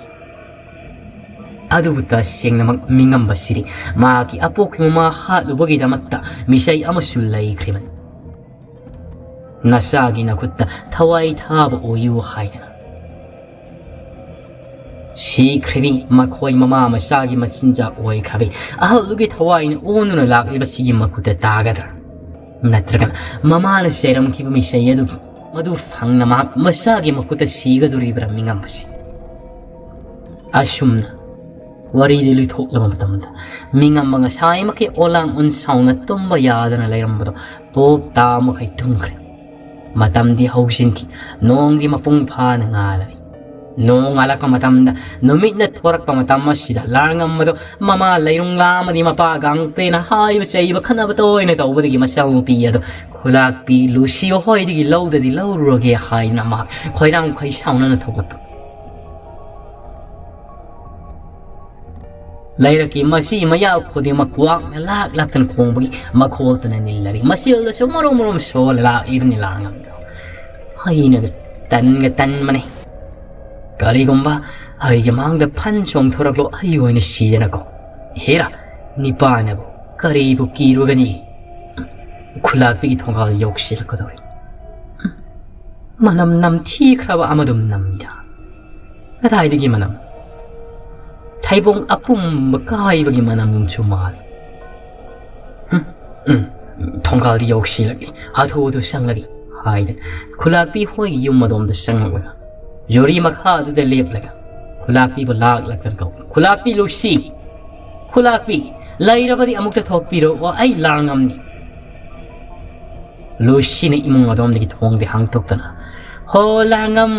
ꯑꯗꯨꯕꯨ ꯇꯁꯦꯡꯅꯃꯛ ꯃꯤꯉꯝꯕꯁꯤꯗꯤ ꯃꯍꯥꯛꯀꯤ ꯑꯄꯣꯛꯄꯤ ꯃꯃꯥ ꯍꯥꯠꯂꯨꯕꯒꯤꯗꯃꯛꯇ ꯃꯤꯁꯛ ꯑꯃꯁꯨ ꯂꯩꯈ꯭ꯔꯤꯕꯅꯤ꯫ ꯅꯆꯥꯒꯤ ꯅꯈꯨꯠꯇ ꯊꯋꯥꯏ ꯊꯥꯕ ꯑꯣꯏꯌꯨ ꯍꯥꯏꯗꯅ꯫ ꯁꯤꯈ꯭ꯔꯕꯤ ꯃꯈꯣꯏ ꯃꯃꯥ ꯃꯆꯥꯒꯤ ꯃꯆꯤꯟꯖꯥꯛ ꯑꯣꯏꯈ꯭ꯔꯕꯤ ꯑꯍꯜꯗꯨꯒꯤ ꯊꯋꯥꯏꯅ ꯑꯣꯟꯗꯨꯅ ꯂꯥꯛꯂꯤꯕꯁꯤꯒꯤ ꯃꯈꯨꯠꯇ ꯇꯥꯒꯗ꯭ꯔꯥ? ꯅꯠꯇ꯭ꯔꯒꯅ ꯃꯃꯥꯅ ꯆꯩꯔꯝꯈꯤꯕ ꯃꯤꯆꯩ ꯑꯗꯨꯒꯤ ꯃꯗꯨ ꯐꯪꯅ ꯃꯍꯥꯛ ꯃꯆꯥꯒꯤ ꯃꯈꯨꯠꯇ ꯁꯤꯒꯗꯣꯔꯤꯕ꯭ꯔꯥ ꯃꯤꯉꯝꯕꯁꯤ? ꯑꯁꯨꯝꯅ ꯋꯥꯔꯤꯗꯨ ꯂꯣꯏꯊꯣꯛꯂꯕ ꯃꯇꯝꯗ ꯃꯤꯉꯝꯕ ꯉꯁꯥꯏꯃꯛꯀꯤ ꯑꯣꯂꯥꯡ ꯑꯣꯟꯁꯥꯎꯅ ꯇꯨꯝꯕ ꯌꯥꯗꯅ ꯂꯩꯔꯝꯕꯗꯣ ꯄꯣꯞ ꯇꯥ ꯃꯈꯩ ꯇꯨꯝꯈ꯭ꯔꯦ꯫ ꯃꯇꯝꯗꯤ ꯍꯧꯖꯤꯟꯈꯤ꯫ ꯅꯣꯡꯗꯤ ꯃꯄꯨꯡ ꯐꯥꯅ ꯉꯥꯜꯂꯤ꯫ ꯅꯣꯡ ꯉꯥꯜꯂꯛꯄ ꯃꯇꯝꯗ, ꯅꯨꯃꯤꯠꯅ ꯊꯣꯔꯛꯄ ꯃꯇꯝ ꯑꯁꯤꯗ ꯂꯥꯡꯉꯝꯕꯗꯣ ꯃꯃꯥ ꯂꯩꯔꯨꯡꯂꯥ ꯑꯃꯗꯤ ꯃꯄꯥ ꯒꯥꯡꯇꯦꯅ ꯍꯥꯏꯕ ꯆꯩꯕ ꯈꯠꯅꯕ ꯇꯣꯏꯅ ꯇꯧꯕꯗꯒꯤ ꯃꯆꯥꯅꯨꯄꯤ ꯑꯗꯣ ꯈꯨꯂꯥꯛꯄꯤ ꯂꯨꯁꯤ ꯍꯣꯏꯗꯒꯤ ꯂꯧꯗꯗꯤ ꯂꯧꯔꯨꯔꯒꯦ ꯍꯥꯏꯗꯅ ꯃꯍꯥꯛ ꯈꯣꯏꯔꯥꯡ ꯈꯣꯏꯁꯥꯎꯅꯅ ꯊꯣꯛꯂꯛꯄ꯫ ꯂꯩꯔꯛꯀꯤ ꯃꯆꯤ ꯃꯌꯥ ꯈꯨꯗꯤꯡꯃꯛ ꯀ꯭ꯋꯥꯛꯅ ꯂꯥꯛ ꯂꯥꯛꯇꯅ ꯈꯣꯡꯕꯒꯤ ꯃꯈꯣꯜꯇꯅ ꯅꯤꯜꯂꯔꯤ꯫ ꯃꯆꯤꯜꯗꯁꯨ ꯃꯔꯨꯝ ꯃꯔꯨꯝ ꯁꯣꯜꯂ ꯂꯥꯛꯂꯤꯕꯅꯤ ꯂꯥꯡꯉꯝꯗꯣ꯫ ꯑꯩꯅꯒ ꯇꯟꯒ ꯇꯟꯕꯅꯤ꯫ ꯀꯔꯤꯒꯨꯝꯕ ꯑꯩꯒꯤ ꯃꯥꯡꯗ ꯐꯟ ꯆꯣꯡꯊꯣꯔꯛꯂꯣ, ꯑꯩ ꯑꯣꯏꯅ ꯁꯤꯗꯅꯀꯣ꯫ ꯍꯦꯔꯥ, ꯅꯤꯄꯥꯅꯕꯨ ꯀꯔꯤꯕꯨ ꯀꯤꯔꯨꯒꯅꯤ? ꯈꯨꯂꯥꯛꯄꯤꯒꯤ ꯊꯣꯡꯒꯥꯜ ꯌꯧꯁꯤꯜꯂꯛꯀꯗꯧꯔꯤ꯫ ꯃꯅꯝ ꯅꯝꯊꯤꯈ꯭ꯔꯕ ꯑꯃꯗꯨꯝ ꯅꯝꯃꯤꯗ꯫ ꯀꯗꯥꯏꯗꯒꯤ ꯃꯅꯝ? ꯊꯩꯕꯣꯡ ꯑꯄꯨꯝꯕ ꯀꯥꯏꯕꯒꯤ ꯃꯅꯝꯒꯨꯝꯁꯨ ꯃꯥꯜꯂꯤ꯫ ꯎꯝ, ꯎꯝ, ꯊꯣꯡꯒꯥꯜꯗꯤ ꯌꯧꯁꯤꯜꯂꯛꯂꯤ꯫ ꯍꯥꯊꯨ ꯍꯥꯊꯨ ꯆꯪꯂꯒꯦ ꯍꯥꯏꯗꯅ ꯈꯨꯂꯥꯛꯄꯤ ꯍꯣꯏꯒꯤ ꯌꯨꯝ ꯑꯗꯣꯝꯗ ꯆꯪꯂꯛꯂꯒ ꯌꯨꯔꯤ ꯃꯈꯥꯗꯨꯗ ꯂꯦꯞꯂꯒ ꯈꯨꯂꯥꯛꯄꯤꯕꯨ ꯂꯥꯛꯂꯛꯇꯅ ꯀꯧꯏ, "ꯈꯨꯂꯥꯛꯄꯤ ꯂꯨꯁꯤ! ꯈꯨꯂꯥꯛꯄꯤ! ꯂꯩꯔꯕꯗꯤ ꯑꯃꯨꯛꯇ ꯊꯣꯛꯄꯤꯔꯛꯑꯣ, ꯑꯩ ꯂꯥꯡꯉꯝꯅꯤ!" ꯂꯨꯁꯤꯅ ꯏꯃꯨꯡ ꯑꯗꯣꯝꯗꯒꯤ ꯊꯣꯡꯗꯤ ꯍꯥꯡꯗꯣꯛꯇꯅ, "ꯍꯣ ꯂꯥꯡꯉꯝ,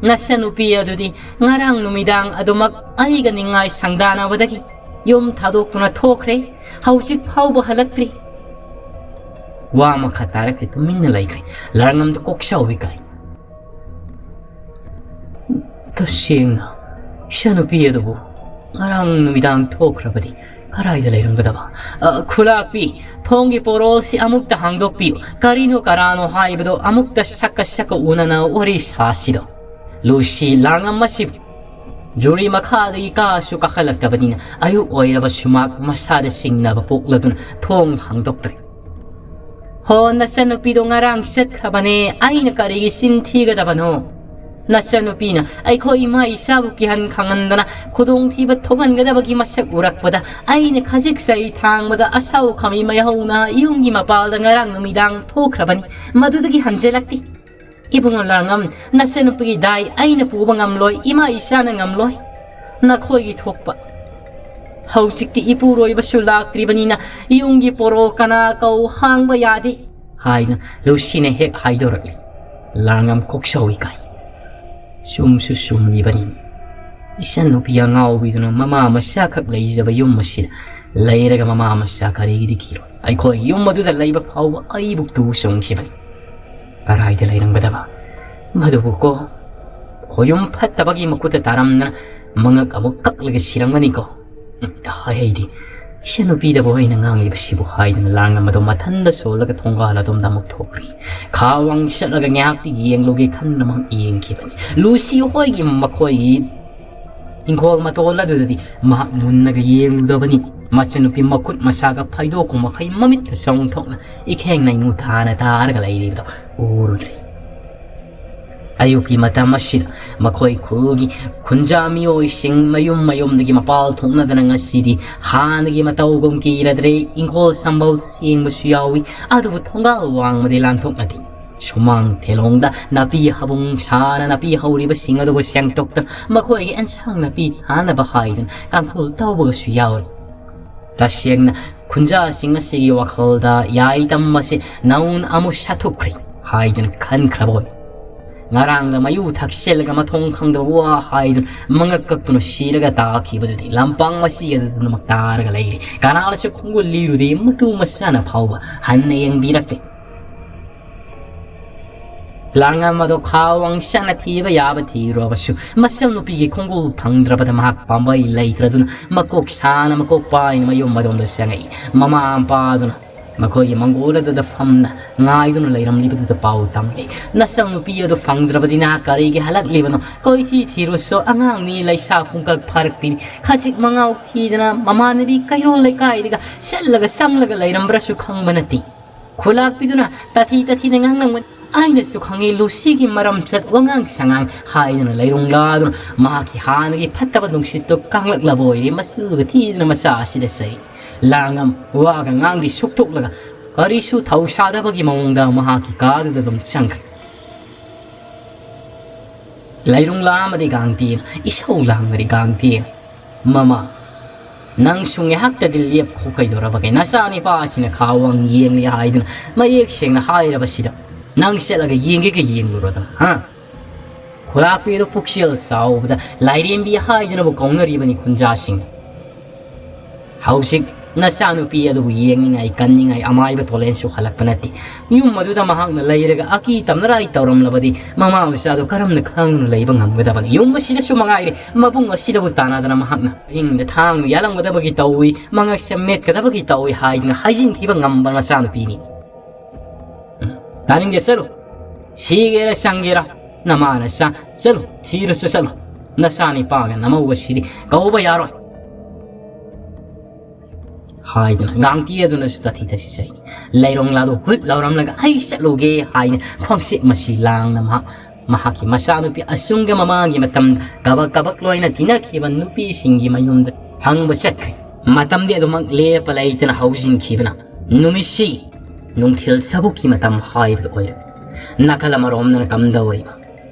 ꯅꯆꯟꯅꯨꯄꯤ ꯑꯗꯨꯗꯤ ꯉꯔꯥꯡ ꯅꯨꯃꯤꯗꯥꯡ ꯑꯗꯨꯃꯛ ꯑꯩꯒ ꯅꯤꯡꯉꯥꯏ ꯁꯪꯗꯥꯅꯕꯗꯒꯤ ꯌꯨꯝ ꯊꯥꯗꯣꯛꯇꯨꯅ ꯊꯣꯛꯈ꯭ꯔꯦ, ꯍꯧꯖꯤꯛ ꯐꯥꯎꯕ ꯍꯜꯂꯛꯇ꯭ꯔꯤ꯫" ꯋꯥ ꯃꯈꯥ ꯇꯥꯔꯛꯇꯦ, ꯇꯨꯃꯤꯟꯅ ꯂꯩꯈ꯭ꯔꯦ꯫ ꯂꯥꯡꯉꯝꯗ ꯀꯣꯛ ꯁꯥꯎꯏ ꯀꯥꯏ꯫ ꯇꯁꯦꯡꯅ ꯏꯆꯟꯅꯨꯄꯤ ꯑꯗꯨꯕꯨ ꯉꯔꯥꯡ ꯅꯨꯃꯤꯗꯥꯡ ꯊꯣꯛꯈ꯭ꯔꯕꯗꯤ ꯀꯗꯥꯏꯗ ꯂꯩꯔꯝꯒꯗꯕ? ꯑ, ꯈꯨꯂꯥꯛꯄꯤ, ꯊꯣꯡꯒꯤ ꯄꯣꯔꯣꯜꯁꯤ ꯑꯃꯨꯛꯇ ꯍꯥꯡꯗꯣꯛꯄꯤꯌꯨ꯫ ꯀꯔꯤꯅꯣ ꯀꯔꯥꯅꯣ ꯍꯥꯏꯕꯗꯣ ꯑꯃꯨꯛꯇ ꯁꯛꯀ ꯁꯛꯀ ꯎꯅꯅ ꯋꯥꯔꯤ ꯁꯥꯁꯤꯗꯣ꯫ ꯂꯨꯁꯤ, ꯂꯥꯡꯉꯝ ꯑꯁꯤꯕꯨ ꯌꯨꯔꯤ ꯃꯈꯥꯗꯒꯤ ꯀꯥꯁꯨ ꯀꯥꯈꯠꯂꯛꯇꯕꯅꯤꯅ ꯑꯌꯨꯛ ꯑꯣꯏꯔꯕꯁꯨ ꯃꯍꯥꯛ ꯃꯁꯥꯗ ꯆꯤꯡꯅꯕ ꯄꯣꯛꯂꯗꯨꯅ ꯊꯣꯡ ꯍꯥꯡꯗꯣꯛꯇ꯭ꯔꯦ꯫ ꯍꯣ, ꯅꯆꯟꯅꯨꯄꯤꯗꯣ ꯉꯔꯥꯡ ꯆꯠꯈ꯭ꯔꯕꯅꯦ, ꯑꯩꯅ ꯀꯔꯤꯒꯤ ꯆꯤꯟ ꯊꯤꯒꯗꯕꯅꯣ? ꯅꯆꯟꯅꯨꯄꯤꯅ ꯑꯩꯈꯣꯏ ꯏꯃꯥ ꯏꯆꯥꯕꯨ ꯀꯤꯍꯟ ꯈꯪꯍꯟꯗꯅ ꯈꯨꯗꯣꯡꯊꯤꯕ ꯊꯣꯛꯍꯟꯒꯗꯕꯒꯤ ꯃꯁꯛ ꯎꯔꯛꯄꯗ ꯑꯩꯅ ꯈꯖꯤꯛ ꯆꯩ ꯊꯥꯡꯕꯗ ꯑꯁꯥꯎ ꯈꯥꯃꯤ ꯃꯩꯍꯧꯅ ꯌꯨꯝꯒꯤ ꯃꯄꯥꯜꯗ ꯉꯔꯥꯡ ꯅꯨꯃꯤꯗꯥꯡ ꯊꯣꯛꯈ꯭ꯔꯕꯅꯤ꯫ ꯃꯗꯨꯗꯒꯤ ꯍꯟꯖꯤꯜꯂꯛꯇꯦ꯫ ꯏꯕꯨꯡꯉꯣ ꯂꯥꯡꯉꯝ, ꯅꯆꯟꯅꯨꯄꯤꯒꯤ ꯗꯥꯏ ꯑꯩꯅ ꯄꯨꯕ ꯉꯝꯂꯣꯏ, ꯏꯃꯥ ꯏꯆꯥꯅ ꯉꯝꯂꯣꯏ꯫ ꯅꯈꯣꯏꯒꯤ ꯊꯣꯛꯄ꯫ ꯍꯧꯖꯤꯛꯇꯤ ꯏꯄꯨꯔꯣꯏꯕꯁꯨ ꯂꯥꯛꯇ꯭ꯔꯤꯕꯅꯤꯅ ꯌꯨꯝꯒꯤ ꯄꯣꯔꯣ ꯀꯅꯥ ꯀꯧ ꯍꯥꯡꯕ ꯌꯥꯗꯦ ꯍꯥꯏꯅ ꯂꯨꯁꯤꯅ ꯍꯦꯛ ꯍꯥꯏꯗꯣꯔꯛꯂꯦ꯫ ꯂꯥꯡꯉꯝ ꯀꯣꯛꯆꯥꯎ ꯏꯀꯥꯏ꯫ ꯆꯨꯝꯁꯨ ꯆꯨꯝꯂꯤꯕꯅꯤ꯫ ꯏꯆꯟꯅꯨꯄꯤ ꯑꯉꯥꯎꯕꯤꯗꯨꯅ ꯃꯃꯥ ꯃꯆꯥꯈꯛ ꯂꯩꯖꯕ ꯌꯨꯝ ꯑꯁꯤꯗ ꯂꯩꯔꯒ ꯃꯃꯥ ꯃꯆꯥ ꯀꯔꯤꯒꯤꯗꯤ ꯀꯤꯔꯣꯏ? ꯑꯩꯈꯣꯏ ꯌꯨꯝ ꯑꯗꯨꯗ ꯂꯩꯕ ꯐꯥꯎꯕ ꯑꯩꯕꯨ ꯇꯨ ꯆꯨꯡꯈꯤꯕꯅꯤ꯫ ꯀꯔꯥꯏꯗ ꯂꯩꯔꯝꯒꯗꯕ? ꯃꯗꯨꯕꯨ ꯀꯣ, ꯈꯣꯌꯨꯝ ꯐꯠꯇꯕꯒꯤ ꯃꯈꯨꯠꯇ ꯇꯥꯔꯝꯗꯅ ꯃꯉꯛ ꯑꯃꯨꯛ ꯀꯛꯂꯒ ꯁꯤꯔꯝꯒꯅꯤꯀꯣ꯫ ꯎꯝ, ꯍꯥꯏ ꯍꯩꯗꯤ, ꯏꯆꯟꯅꯨꯄꯤꯗꯕꯨ ꯑꯩꯅ ꯉꯥꯡꯂꯤꯕꯁꯤꯕꯨ ꯍꯥꯏꯗꯨꯅ ꯂꯥꯡꯉꯝꯕꯗꯣ ꯃꯊꯟꯗ ꯁꯣꯜꯂꯒ ꯊꯣꯡꯒꯥꯜ ꯑꯗꯣꯝꯗ ꯑꯃꯨꯛ ꯊꯣꯛꯈ꯭ꯔꯦ꯫ ꯈꯥ ꯋꯥꯡ ꯆꯠꯂꯒ ꯉꯥꯏꯍꯥꯛꯇꯤ ꯌꯦꯡꯂꯨꯒꯦ ꯈꯟꯗꯨꯅ ꯃꯍꯥꯛ ꯌꯦꯡꯈꯤꯕꯅꯤ꯫ ꯂꯨꯁꯤ ꯍꯣꯏꯒꯤ ꯃꯈꯣꯏꯒꯤ ꯏꯪꯈꯣꯜ ꯃꯇꯣꯜ ꯑꯗꯨꯗꯗꯤ ꯃꯍꯥꯛ ꯃꯨꯟꯅꯒ ꯌꯦꯡꯂꯨꯗꯕꯅꯤ꯫ ꯃꯆꯟꯅꯨꯄꯤ ꯃꯈꯨꯠ ꯃꯁꯥꯒ ꯐꯩꯗꯣꯛꯄ ꯃꯈꯩ ꯃꯃꯤꯠꯇ ꯆꯣꯡꯊꯣꯛꯅ ꯏꯈꯦꯡ ꯅꯩꯅꯨ ꯊꯥꯅ ꯇꯥꯔꯒ ꯂꯩꯔꯤꯕꯗꯣ ꯎꯔꯨꯗ꯭ꯔꯦ꯫ ꯑꯌꯨꯛꯀꯤ ꯃꯇꯝ ꯑꯁꯤꯗ ꯃꯈꯣꯏ ꯈꯨꯜꯒꯤ ꯈꯨꯟꯖꯥ ꯃꯤꯑꯣꯏꯁꯤꯡ ꯃꯌꯨꯝ ꯃꯌꯨꯝꯗꯒꯤ ꯃꯄꯥꯜ ꯊꯣꯛꯅꯗꯅ ꯉꯁꯤꯗꯤ ꯍꯥꯟꯅꯒꯤ ꯃꯇꯧꯒꯨꯝ ꯀꯤꯔꯗ꯭ꯔꯦ꯫ ꯏꯪꯈꯣꯜ ꯁꯝꯕꯜ ꯁꯦꯡꯕꯁꯨ ꯌꯥꯎꯏ, ꯑꯗꯨꯕꯨ ꯊꯣꯡꯒꯥꯜ ꯋꯥꯡꯃꯗꯤ ꯂꯥꯟꯊꯣꯛꯅꯗꯦ꯫ ꯁꯨꯃꯥꯡ ꯊꯦꯂꯣꯡꯗ ꯅꯥꯄꯤ ꯍꯥꯕꯨꯡ ꯁꯥꯅ ꯅꯥꯄꯤ ꯍꯧꯔꯤꯕꯁꯤꯡ ꯑꯗꯨꯕꯨ ꯁꯦꯡꯗꯣꯛꯇꯨꯅ ꯃꯈꯣꯏꯒꯤ ꯑꯦꯟꯁꯥꯡ ꯅꯥꯄꯤ ꯊꯥꯅꯕ ꯍꯥꯏꯗꯨꯅ ꯀꯥꯡꯈꯨꯜ ꯇꯧꯕꯒꯁꯨ ꯌꯥꯎꯔꯤ꯫ ꯇꯁꯦꯡꯅ ꯈꯨꯟꯖꯥꯁꯤꯡ ꯑꯁꯤꯒꯤ ꯋꯥꯈꯜꯗ ꯌꯥꯏꯇꯝ ꯑꯁꯤ ꯅꯧꯅ ꯑꯃꯨꯛ ꯁꯥꯊꯨꯛꯈ꯭ꯔꯦ ꯍꯥꯏꯗꯨꯅ ꯈꯟꯈ꯭ꯔꯕ ꯑꯣꯏ꯫ ꯉꯔꯥꯡꯗ ꯃꯌꯨ ꯊꯛꯆꯤꯜꯂꯒ ꯃꯊꯣꯡ ꯈꯪꯗꯕ ꯋꯥ ꯍꯥꯏꯗꯨꯅ ꯃꯉꯛ ꯀꯛꯇꯨꯅ ꯁꯤꯔꯒ ꯇꯥꯈꯤꯕꯗꯨꯗꯤ ꯂꯝꯄꯥꯛ ꯃꯁꯤ ꯑꯗꯨꯗꯃꯛ ꯇꯥꯔꯒ ꯂꯩꯔꯤ꯫ ꯀꯅꯥꯅꯁꯨ ꯈꯣꯡꯒꯨꯜ ꯂꯤꯔꯨꯗꯦ, ꯃꯇꯨ ꯃꯆꯥꯅ ꯐꯥꯎꯕ ꯍꯟꯅ ꯌꯦꯡꯕꯤꯔꯛꯇꯦ꯫ ꯂꯥꯡꯉꯝ ꯑꯗꯣ ꯈꯥ ꯋꯥꯡ ꯆꯠꯅ ꯊꯤꯕ ꯌꯥꯕ ꯊꯤꯔꯨꯔꯕꯁꯨ ꯃꯆꯜ ꯅꯨꯄꯤꯒꯤ ꯈꯣꯡꯒꯨꯜ ꯐꯪꯗ꯭ꯔꯕꯗ ꯃꯍꯥꯛ ꯄꯥꯝꯕꯩ ꯂꯩꯇ꯭ꯔꯗꯨꯅ ꯃꯀꯣꯛ ꯁꯥꯅ ꯃꯀꯣꯛ ꯄꯥꯏꯅ ꯃꯌꯨꯝ ꯑꯗꯣꯝꯗ ꯆꯪꯉꯛꯏ꯫ ꯃꯃꯥ ꯃꯄꯥꯗꯨꯅ ꯃꯈꯣꯏꯒꯤ ꯃꯪꯒꯣꯜ ꯑꯗꯨꯗ ꯐꯝꯅ ꯉꯥꯏꯗꯨꯅ ꯂꯩꯔꯝꯂꯤꯕꯗꯨꯗ ꯄꯥꯎ ꯇꯝꯂꯤ꯫ "ꯅꯆꯜ ꯅꯨꯄꯤ ꯑꯗꯨ ꯐꯪꯗ꯭ꯔꯕꯗꯤ ꯅꯍꯥꯛ ꯀꯔꯤꯒꯤ ꯍꯜꯂꯛꯂꯤꯕꯅꯣ? ꯀꯣꯏꯊꯤ ꯊꯤꯔꯨꯁꯨ ꯑꯉꯥꯡꯅꯤ, ꯂꯩꯁꯥ ꯄꯨꯡꯀꯛ ꯐꯥꯔꯛꯄꯤꯅꯤ꯫ ꯈꯖꯤꯛ ꯃꯉꯥꯎ ꯊꯤꯗꯅ ꯃꯃꯥꯟꯅꯕꯤ ꯀꯩꯔꯣꯜ ꯂꯩꯀꯥꯏꯗꯒ ꯆꯠꯂꯒ ꯆꯪꯂꯒ ꯂꯩꯔꯝꯕ꯭ꯔꯁꯨ ꯈꯪꯕ ꯅꯠꯇꯦ"꯫ ꯈꯨꯂꯥꯛꯄꯤꯗꯨꯅ ꯇꯥꯊꯤ ꯇꯥꯊꯤꯅ ꯉꯥꯡꯂꯝꯒꯅꯤ꯫ "ꯑꯩꯅꯁꯨ ꯈꯪꯉꯤ ꯂꯨꯁꯤꯒꯤ ꯃꯔꯝꯆꯠ ꯋꯥꯉꯥꯡ ꯁꯉꯥꯡ" ꯍꯥꯏꯗꯨꯅ ꯂꯩꯔꯨꯡ ꯂꯥꯗꯨꯅ ꯃꯍꯥꯛꯀꯤ ꯍꯥꯟꯅꯒꯤ ꯐꯠꯇꯕ ꯅꯨꯡꯁꯤꯠꯇꯨ ꯀꯥꯡꯂꯛꯂꯕ ꯑꯣꯏꯔꯦ꯫ ꯃꯆꯨꯒ ꯊꯤꯗꯅ ꯃꯆꯥ ꯑꯁꯤꯗ ꯆꯩ ꯂꯥꯡꯉꯝ ꯋꯥꯒ ꯉꯥꯡꯗꯤ ꯁꯨꯛꯊꯣꯛꯂꯒ ꯀꯔꯤꯁꯨ ꯊꯧꯁꯥꯗꯕꯒꯤ ꯃꯑꯣꯡꯗ ꯃꯍꯥꯛꯀꯤ ꯀꯥꯗꯨꯗ ꯑꯗꯨꯝ ꯆꯪꯈ꯭ꯔꯦ꯫ ꯂꯩꯔꯨꯡ ꯂꯥꯝꯃꯗꯤ ꯒꯥꯡꯇꯦꯅ ꯏꯁꯧ ꯂꯥꯡꯕꯗꯤ ꯒꯥꯡꯇꯦꯅ, "ꯃꯃꯥ, ꯅꯪꯁꯨ ꯉꯥꯏꯍꯥꯛꯇꯗꯤ ꯂꯦꯞꯈꯣ꯫ ꯀꯩꯗꯧꯔꯕꯒꯦ? ꯅꯆꯥꯅꯤꯄꯥ ꯑꯁꯤꯅ ꯈꯥ ꯋꯥꯡ ꯌꯦꯡꯂꯤ ꯍꯥꯏꯗꯨꯅ ꯃꯌꯦꯛ ꯁꯦꯡꯅ ꯍꯥꯏꯔꯕꯁꯤꯗ ꯅꯪ ꯆꯠꯂꯒ ꯌꯦꯡꯒꯦꯒ ꯌꯦꯡꯂꯨꯔꯗꯅ, ꯍꯥ?" ꯈꯨꯂꯥꯛꯄꯤ ꯑꯗꯨ ꯄꯨꯛꯆꯦꯜ ꯆꯥꯎꯕꯗ ꯂꯥꯏꯔꯦꯝꯕꯤ ꯍꯥꯏꯗꯨꯅꯕꯨ ꯀꯧꯅꯔꯤꯕꯅꯤ ꯈꯨꯟꯖꯥꯁꯤꯡꯅ꯫ ꯍꯧꯖꯤꯛ ꯅꯆꯥꯅꯨꯄꯤ ꯑꯗꯨꯕꯨ ꯌꯦꯡꯅꯤꯡꯉꯥꯏ ꯀꯟꯅꯤꯡꯉꯥꯏ ꯑꯃꯥꯏꯕ ꯇꯣꯂꯦꯟꯁꯨ ꯍꯜꯂꯛꯄ ꯅꯠꯇꯦ꯫ ꯌꯨꯝ ꯑꯗꯨꯗ ꯃꯍꯥꯛꯅ ꯂꯩꯔꯒ ꯑꯀꯤ ꯇꯝꯅꯔꯥꯏ ꯇꯧꯔꯝꯂꯕꯗꯤ ꯃꯃꯥ ꯃꯆꯥꯗꯣ ꯀꯔꯝꯅ ꯈꯪꯗꯨꯅ ꯂꯩꯕ ꯉꯝꯒꯗꯕꯅꯤ? ꯌꯨꯝ ꯑꯁꯤꯗꯁꯨ ꯃꯉꯥꯏꯔꯦ, ꯃꯕꯨꯡ ꯑꯁꯤꯗꯕꯨ ꯇꯥꯟꯅꯗꯅ ꯃꯍꯥꯛꯅ ꯍꯤꯡꯗ ꯊꯥꯡꯅ ꯌꯥꯜꯂꯝꯒꯗꯕꯒꯤ ꯇꯧꯏ, ꯃꯉꯛꯁꯦ ꯃꯦꯠꯀꯗꯕꯒꯤ ꯇꯧꯏ ꯍꯥꯏꯗꯨꯅ ꯍꯥꯏꯖꯤꯟꯈꯤꯕ ꯉꯝꯕ ꯃꯆꯥꯅꯨꯄꯤꯅꯤ꯫ ꯎꯝ, ꯇꯥꯅꯤꯡꯗꯦ, ꯆꯠꯂꯨ꯫ ꯁꯤꯒꯦꯔꯥ ꯆꯪꯒꯦꯔꯥ ꯅꯃꯥꯅ ꯆꯥ-, ꯆꯠꯂꯨ, ꯊꯤꯔꯨꯆꯣ ꯆꯠꯂꯨ꯫ ꯅꯆꯥꯅꯤꯄꯥꯒ ꯅꯃꯧꯒꯁꯤꯗꯤ ꯀꯧꯕ ꯌꯥꯔꯣꯏ꯫ ꯍꯥꯏꯗꯨꯅ ꯒꯥꯡꯇꯤ ꯑꯗꯨꯅꯁꯨ ꯇꯥꯊꯤ ꯇꯥꯊꯤ ꯆꯩ꯫ ꯂꯩꯔꯣꯡ ꯂꯥꯗꯣ ꯍꯨꯠ ꯂꯥꯎꯔꯝꯂꯒ "ꯑꯩ ꯆꯠꯂꯨꯒꯦ" ꯍꯥꯏꯅ ꯈꯣꯡꯆꯦꯞ ꯃꯁꯤ ꯂꯥꯡꯅ ꯃꯍꯥꯛ, ꯃꯍꯥꯛꯀꯤ ꯃꯆꯥꯅꯨꯄꯤ ꯑꯁꯨꯝꯒ ꯃꯃꯥꯡꯒꯤ ꯃꯇꯝꯗ ꯀꯕꯛ ꯀꯕꯛ ꯂꯣꯏꯅ ꯇꯤꯟꯅꯈꯤꯕ ꯅꯨꯄꯤꯁꯤꯡꯒꯤ ꯃꯌꯨꯝꯗ ꯍꯪꯕ ꯆꯠꯈ꯭ꯔꯦ꯫ ꯃꯇꯝꯗꯤ ꯑꯗꯨꯃꯛ ꯂꯦꯞꯄ ꯂꯩꯇꯅ ꯍꯧꯖꯤꯟꯈꯤꯕꯅ ꯅꯨꯃꯤꯠꯁꯤ ꯅꯨꯡꯊꯤꯜ ꯆꯕꯨꯛꯀꯤ ꯃꯇꯝ ꯍꯥꯏꯕꯗꯨ ꯑꯣꯏꯔꯦ꯫ ꯅꯥꯀꯜ ꯑꯃꯔꯣꯝꯗꯅ ꯀꯝꯗꯧꯔꯤꯕ